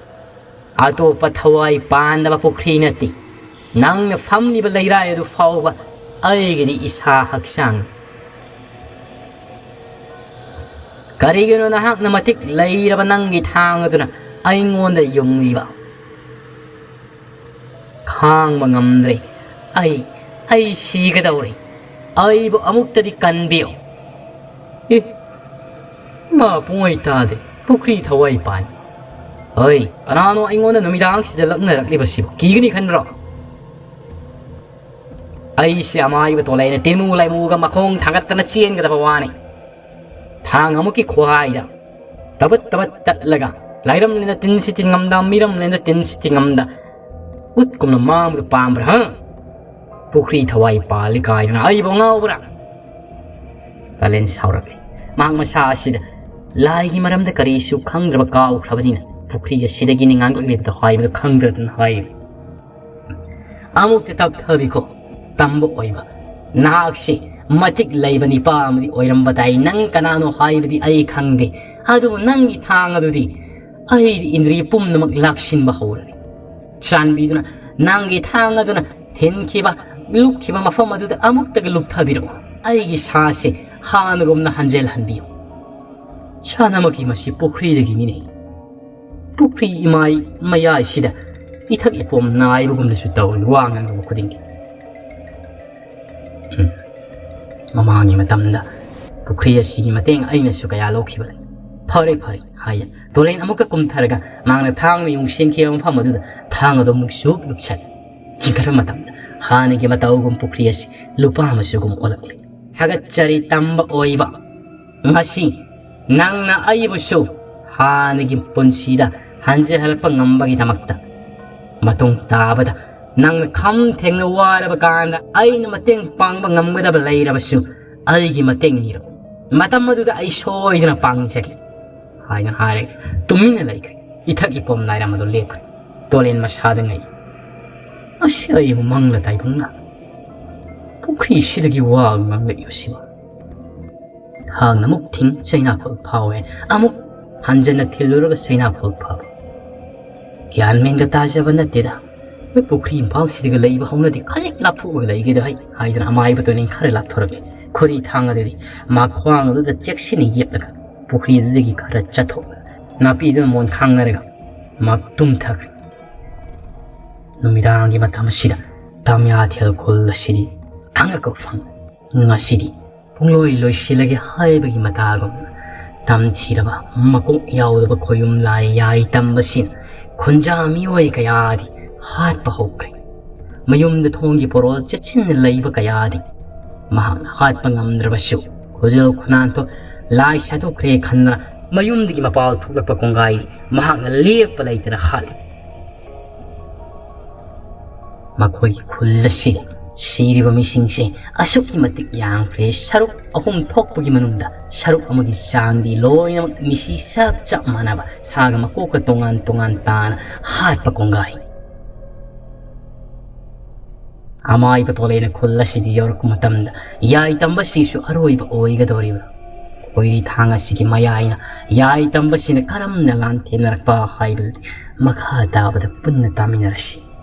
ꯑꯇꯣꯞꯄ ꯊꯋꯥꯏ ꯄꯥꯟꯗꯕ ꯄꯨꯈ꯭ꯔꯤ ꯅꯠꯇꯦ꯫ ꯅꯪꯅ ꯐꯝꯂꯤꯕ ꯂꯩꯔꯥꯏ ꯑꯗꯨ ꯐꯥꯎꯕ ꯑꯩꯒꯤꯗꯤ ꯏꯁꯥ ꯍꯛꯆꯥꯡ꯫ ꯀꯔꯤꯒꯤꯅꯣ ꯅꯍꯥꯛꯅ ꯃꯇꯤꯛ ꯂꯩꯔꯕ ꯅꯪꯒꯤ ꯊꯥꯡ ꯑꯗꯨꯅ ꯑꯩꯉꯣꯟꯗ ꯌꯨꯡꯂꯤꯕ? ꯈꯥꯡꯕ ꯉꯝꯗ꯭ꯔꯦ꯫ ꯑꯩ, ꯑꯩ ꯁꯤꯒꯗꯧꯔꯦ꯫ ꯑꯩꯕꯨ ꯑꯃꯨꯛꯇꯗꯤ ꯀꯟꯕꯤꯌꯨ꯫ ꯑꯦ, ꯏꯃꯥ ꯄꯨꯡꯑꯣꯏ ꯇꯥꯗꯦ꯫ ꯄꯨꯈ꯭ꯔꯤ ꯊꯋꯥꯏ ꯄꯥꯟ꯫ ꯍꯣꯏ, ꯀꯅꯥꯅꯣ ꯑꯩꯉꯣꯟꯗ ꯅꯨꯃꯤꯗꯥꯡꯁꯤꯗ ꯂꯛꯅꯔꯛꯂꯤꯕꯁꯤꯕꯨ? ꯀꯤꯒꯅꯤ ꯈꯟꯕ꯭ꯔꯣ? ꯑꯩꯁꯦ ꯑꯃꯥꯏꯕ ꯇꯣꯂꯩꯅ ꯇꯤꯟꯃꯨ ꯂꯩꯃꯨꯒ ꯃꯈꯣꯡ ꯊꯥꯡꯒꯠꯇꯅ ꯆꯦꯟꯒꯗꯕ ꯋꯥꯅꯤ꯫ ꯊꯥꯡ ꯑꯃꯨꯛꯀꯤ ꯈꯨꯍꯥꯏꯗ ꯇꯕꯠ ꯇꯕꯠ ꯇꯠꯂꯒ ꯂꯥꯏꯔꯝꯂꯦꯟꯗ ꯇꯤꯟꯁꯤ ꯇꯤꯟꯉꯝꯗ, ꯃꯤꯔꯝꯂꯦꯟꯗ ꯇꯤꯟꯁꯤ ꯇꯤꯟꯉꯝꯗ ꯎꯠꯀꯨꯝꯅ ꯃꯥꯡꯕꯗ ꯄꯥꯝꯕ꯭ꯔꯥ, ꯍ? ꯄꯨꯈ꯭ꯔꯤ ꯊꯋꯥꯏ ꯄꯥꯜꯂꯤ ꯀꯥꯏꯗꯅ ꯑꯩꯕꯨ ꯉꯥꯎꯕ꯭ꯔꯥ? ꯇꯥꯂꯦꯟ ꯁꯥꯎꯔꯛꯂꯤ꯫ ꯃꯍꯥꯛ ꯃꯁꯥ ꯑꯁꯤꯗ ꯂꯥꯏꯒꯤ ꯃꯔꯝꯗ ꯀꯔꯤꯁꯨ ꯈꯪꯗ꯭ꯔꯕ ꯀꯥꯎꯈ꯭ꯔꯕꯅꯤꯅ ꯄꯨꯈ꯭ꯔꯤ ꯑꯁꯤꯗꯒꯤꯅꯤ ꯉꯥꯡꯂꯛꯂꯤꯕꯗꯣ ꯍꯥꯏꯕꯗꯨ ꯈꯪꯗ꯭ꯔꯗꯅ ꯍꯥꯏꯔꯤꯕ꯫ ꯑꯃꯨꯛꯇ ꯇꯞꯊꯕꯤꯈꯣ, ꯇꯝꯕ ꯑꯣꯏꯕ꯫ ꯅꯍꯥꯛꯁꯤ ꯃꯇꯤꯛ ꯂꯩꯕ ꯅꯤꯄꯥ ꯑꯃꯗꯤ ꯑꯣꯏꯔꯝꯕ ꯇꯥꯏ꯫ ꯅꯪ ꯀꯅꯥꯅꯣ ꯍꯥꯏꯕꯗꯤ ꯑꯩ ꯈꯪꯗꯦ, ꯑꯗꯨꯕꯨ ꯅꯪꯒꯤ ꯊꯥꯡ ꯑꯗꯨꯗꯤ ꯑꯩꯗꯤ ꯏꯟꯗ꯭ꯔꯤ ꯄꯨꯝꯅꯃꯛ ꯂꯥꯛꯁꯤꯟꯕ ꯍꯧꯔꯦ꯫ ꯆꯥꯟꯕꯤꯗꯨꯅ ꯅꯪꯒꯤ ꯊꯥꯡ ꯑꯗꯨꯅ ꯊꯤꯟꯈꯤꯕ, ꯂꯨꯞꯈꯤꯕ ꯃꯐꯝ ꯑꯗꯨꯗ ꯑꯃꯨꯛꯇꯒ ꯂꯨꯞꯊꯕꯤꯔꯛꯎ꯫ ꯑꯩꯒꯤ ꯁꯥꯁꯦ ꯍꯥꯟꯅꯒꯨꯝꯅ ꯍꯟꯖꯤꯜꯍꯟꯕꯤꯌꯨ꯫ ꯁꯥꯟꯅꯃꯛꯀꯤ ꯃꯁꯤ ꯄꯨꯈ꯭ꯔꯤꯗꯒꯤꯅꯤꯅꯦ꯫ ꯄꯨꯈ꯭ꯔꯤ ꯏꯃꯥꯏ ꯃꯌꯥꯏꯁꯤꯗ ꯏꯊꯛ ꯏꯄꯣꯝ ꯅꯥꯏꯕꯒꯨꯝꯅꯁꯨ ꯇꯧꯏ ꯋꯥ ꯉꯥꯡꯂꯨꯕ ꯈꯨꯗꯤꯡꯒꯤ꯫ ꯎꯝ꯫ ꯃꯃꯥꯡꯒꯤ ꯃꯇꯝꯗ ꯄꯨꯈ꯭ꯔꯤ ꯑꯁꯤꯒꯤ ꯃꯇꯦꯡ ꯑꯩꯅꯁꯨ ꯀꯌꯥ ꯂꯧꯈꯤꯕ ꯂꯩ꯫ "ꯐꯔꯦ, ꯐꯔꯦ," ꯍꯥꯏꯌꯦ꯫ ꯇꯣꯂꯦꯟ ꯑꯃꯨꯛꯀ ꯀꯨꯝꯊꯔꯒ ꯃꯍꯥꯛꯅ ꯊꯥꯡꯅ ꯌꯨꯡꯁꯤꯟꯈꯤꯕ ꯃꯐꯝ ꯑꯗꯨꯗ ꯊꯥꯡ ꯑꯗꯨ ꯑꯃꯨꯛ ꯁꯨꯛ ꯂꯨꯞꯁꯜꯂꯦ꯫ ꯆꯤꯡꯈꯠꯄ ꯃꯇꯝꯗ ꯍꯥꯟꯅꯒꯤ ꯃꯇꯧꯒꯨꯝ ꯄꯨꯈ꯭ꯔꯤ ꯑꯁꯤ ꯂꯨꯄꯥ ꯃꯆꯨꯒꯨꯝ ꯑꯣꯜꯂꯛꯂꯦ꯫ ꯊꯥꯒꯠꯆꯔꯤ ꯇꯝꯕ ꯑꯣꯏꯕ꯫ ꯉꯁꯤ ꯅꯪꯅ ꯑꯩꯕꯨꯁꯨ ꯍꯥꯟꯅꯒꯤ ꯄꯨꯟꯁꯤꯗ ꯍꯟꯖꯤꯜꯍꯜꯂꯛꯄ ꯉꯝꯕꯒꯤꯗꯃꯛꯇ꯫ ꯃꯇꯨꯡ ꯇꯥꯕꯗ ꯅꯪꯅ ꯈꯝ ꯊꯦꯡꯅ ꯋꯥꯔꯕ ꯀꯥꯟꯗ ꯑꯩꯅ ꯃꯇꯦꯡ ꯄꯥꯡꯕ ꯉꯝꯒꯗꯕ ꯂꯩꯔꯕꯁꯨ ꯑꯩꯒꯤ ꯃꯇꯦꯡ ꯅꯤꯔꯛꯎ꯫ ꯃꯇꯝ ꯑꯗꯨꯗ ꯑꯩ ꯁꯣꯏꯗꯅ ꯄꯥꯡꯖꯒꯦ꯫ ꯍꯥꯏꯅ ꯍꯥꯏꯔꯒ ꯇꯨꯃꯤꯟꯅ ꯂꯩꯈ꯭ꯔꯦ꯫ ꯏꯊꯛ ꯏꯄꯣꯝ ꯅꯥꯏꯔꯝꯕꯗꯨ ꯂꯦꯞꯈ꯭ꯔꯦ꯫ ꯇꯣꯂꯦꯟ ꯃꯁꯥꯗ ꯉꯛꯏ꯫ ꯑꯁ, ꯑꯩꯕꯨ ꯃꯪꯂ ꯇꯥꯏꯕꯪꯅ ꯄꯨꯈ꯭ꯔꯤꯁꯤꯗꯒꯤ ꯋꯥ ꯉꯥꯡꯂꯛꯏꯕꯁꯤꯕꯨ꯫ ꯍꯥꯡꯅ ꯑꯃꯨꯛ ꯊꯤꯡ ꯆꯩꯅꯥꯈꯣꯜ ꯐꯥꯎꯋꯦ꯫ ꯑꯃꯨꯛ ꯍꯟꯖꯟꯅ ꯊꯤꯜꯂꯨꯔꯒ ꯆꯩꯅꯥꯈꯣꯜ ꯐꯥꯎꯋꯦ꯫ ꯒ꯭ꯌꯥꯟ ꯃꯦꯟꯒ ꯇꯥꯖꯕ ꯅꯠꯇꯦꯗ꯫ ꯃꯣꯏ ꯄꯨꯈ꯭ꯔꯤ ꯏꯝꯐꯥꯜꯁꯤꯗꯒ ꯂꯩꯕ ꯍꯧꯅꯗꯦ, ꯈꯖꯤꯛ ꯂꯥꯞꯊꯣꯛꯑꯒ ꯂꯩꯒꯦꯗ ꯍꯩ ꯍꯥꯏꯗꯅ ꯑꯃꯥꯏꯕ ꯇꯣꯂꯦꯟ ꯈꯔ ꯂꯥꯞꯊꯣꯔꯛꯂꯦ꯫ ꯈꯨꯔꯤ ꯊꯥꯡ ꯑꯗꯨꯗꯤ ꯃꯥ ꯈ꯭ꯋꯥꯡ ꯑꯗꯨꯗ ꯆꯦꯛꯁꯤꯟꯅ ꯌꯦꯞꯂꯒ ꯄꯨꯈ꯭ꯔꯤ ꯑꯗꯨꯗꯒꯤ ꯈꯔ ꯆꯠꯊꯣꯛꯂꯒ ꯅꯥꯄꯤꯗꯨꯅ ꯃꯣꯟ ꯈꯥꯡꯅꯔꯒ ꯃꯥ ꯇꯨꯝꯊꯈ꯭ꯔꯦ꯫ ꯅꯨꯃꯤꯗꯥꯡꯒꯤ ꯃꯇꯝ ꯑꯁꯤꯗ ꯇꯥꯃꯤꯌꯥꯊꯦꯜ ꯈꯨꯜ ꯑꯁꯤꯗꯤ ꯑꯉꯛꯄ ꯐꯪ꯫ ꯉꯁꯤꯗꯤ ꯄꯨꯡꯂꯣꯏ ꯂꯣꯏꯁꯤꯜꯂꯒꯦ ꯍꯥꯏꯕꯒꯤ ꯃꯇꯥꯒꯨꯝꯅ ꯇꯝꯊꯤꯔꯕ ꯃꯀꯣꯛ ꯌꯥꯎꯗꯕ ꯈꯣꯌꯨꯝ ꯂꯥꯏ ꯌꯥꯏ ꯇꯝꯕꯁꯤꯅ ꯈꯨꯟꯖꯥ ꯃꯤꯑꯣꯏ ꯀꯌꯥꯗꯤ ꯍꯥꯠꯄ ꯍꯧꯈ꯭ꯔꯦ꯫ ꯃꯌꯨꯝꯗ ꯊꯣꯡꯒꯤ ꯄꯣꯔꯣꯜ ꯆꯦꯠꯁꯤꯟꯅ ꯂꯩꯕ ꯀꯌꯥꯗꯤ ꯃꯍꯥꯛꯅ ꯍꯥꯠꯄ ꯉꯝꯗ꯭ꯔꯕꯁꯨ ꯈꯨꯖꯤꯜ ꯈꯨꯅꯥꯟꯊꯣꯛ ꯂꯥꯏ ꯁꯥꯗꯣꯛꯈ꯭ꯔꯦ ꯈꯟꯗꯅ ꯃꯌꯨꯝꯗꯒꯤ ꯃꯄꯥꯜ ꯊꯣꯛꯂꯛꯄ ꯀꯣꯡꯒꯥꯏ ꯃꯍꯥꯛꯅ ꯂꯦꯞꯄ ꯂꯩꯇꯅ ꯍꯥꯠꯂꯤ꯫ ꯃꯈꯣꯏꯒꯤ ꯈꯨꯜ ꯑꯁꯤꯗ ꯁꯤꯔꯤꯕ ꯃꯤꯁꯤꯡꯁꯦ ꯑꯁꯨꯛꯀꯤ ꯃꯇꯤꯛ ꯌꯥꯝꯈ꯭ꯔꯦ꯫ ꯁꯔꯨꯛ ꯑꯍꯨꯝ ꯊꯣꯛꯄꯒꯤ ꯃꯅꯨꯡꯗ ꯁꯔꯨꯛ ꯑꯃꯒꯤ ꯆꯥꯡꯗꯤ ꯂꯣꯏꯅꯃꯛ ꯃꯤꯁꯤ ꯆꯞ ꯆꯞ ꯃꯥꯟꯅꯕ ꯁꯥꯒ ꯃꯀꯣꯛꯀ ꯇꯣꯉꯥꯟ ꯇꯣꯉꯥꯟ ꯇꯥꯅ ꯍꯥꯠꯄ ꯀꯣꯡꯒꯥꯏ꯫ ꯑꯃꯥꯏꯕ ꯇꯣꯂꯦꯅ ꯈꯨꯜ ꯑꯁꯤꯗ ꯌꯧꯔꯛꯄ ꯃꯇꯝꯗ ꯌꯥꯏ ꯇꯝꯕꯁꯤꯁꯨ ꯑꯔꯣꯏꯕ ꯑꯣꯏꯒꯗꯧꯔꯤꯕ ꯈꯣꯏꯔꯤ ꯊꯥꯡ ꯑꯁꯤꯒꯤ ꯃꯌꯥꯏꯅ ꯌꯥꯏ ꯇꯝꯕꯁꯤꯅ ꯀꯔꯝꯅ ꯂꯥꯟꯊꯦꯡꯅꯔꯛꯄ ꯍꯥꯏꯕꯗꯨꯗꯤ ꯃꯈꯥ ꯇꯥꯕꯗ ꯄꯨꯟꯅ ꯇꯥꯃꯤꯟꯅꯔꯁꯤ꯫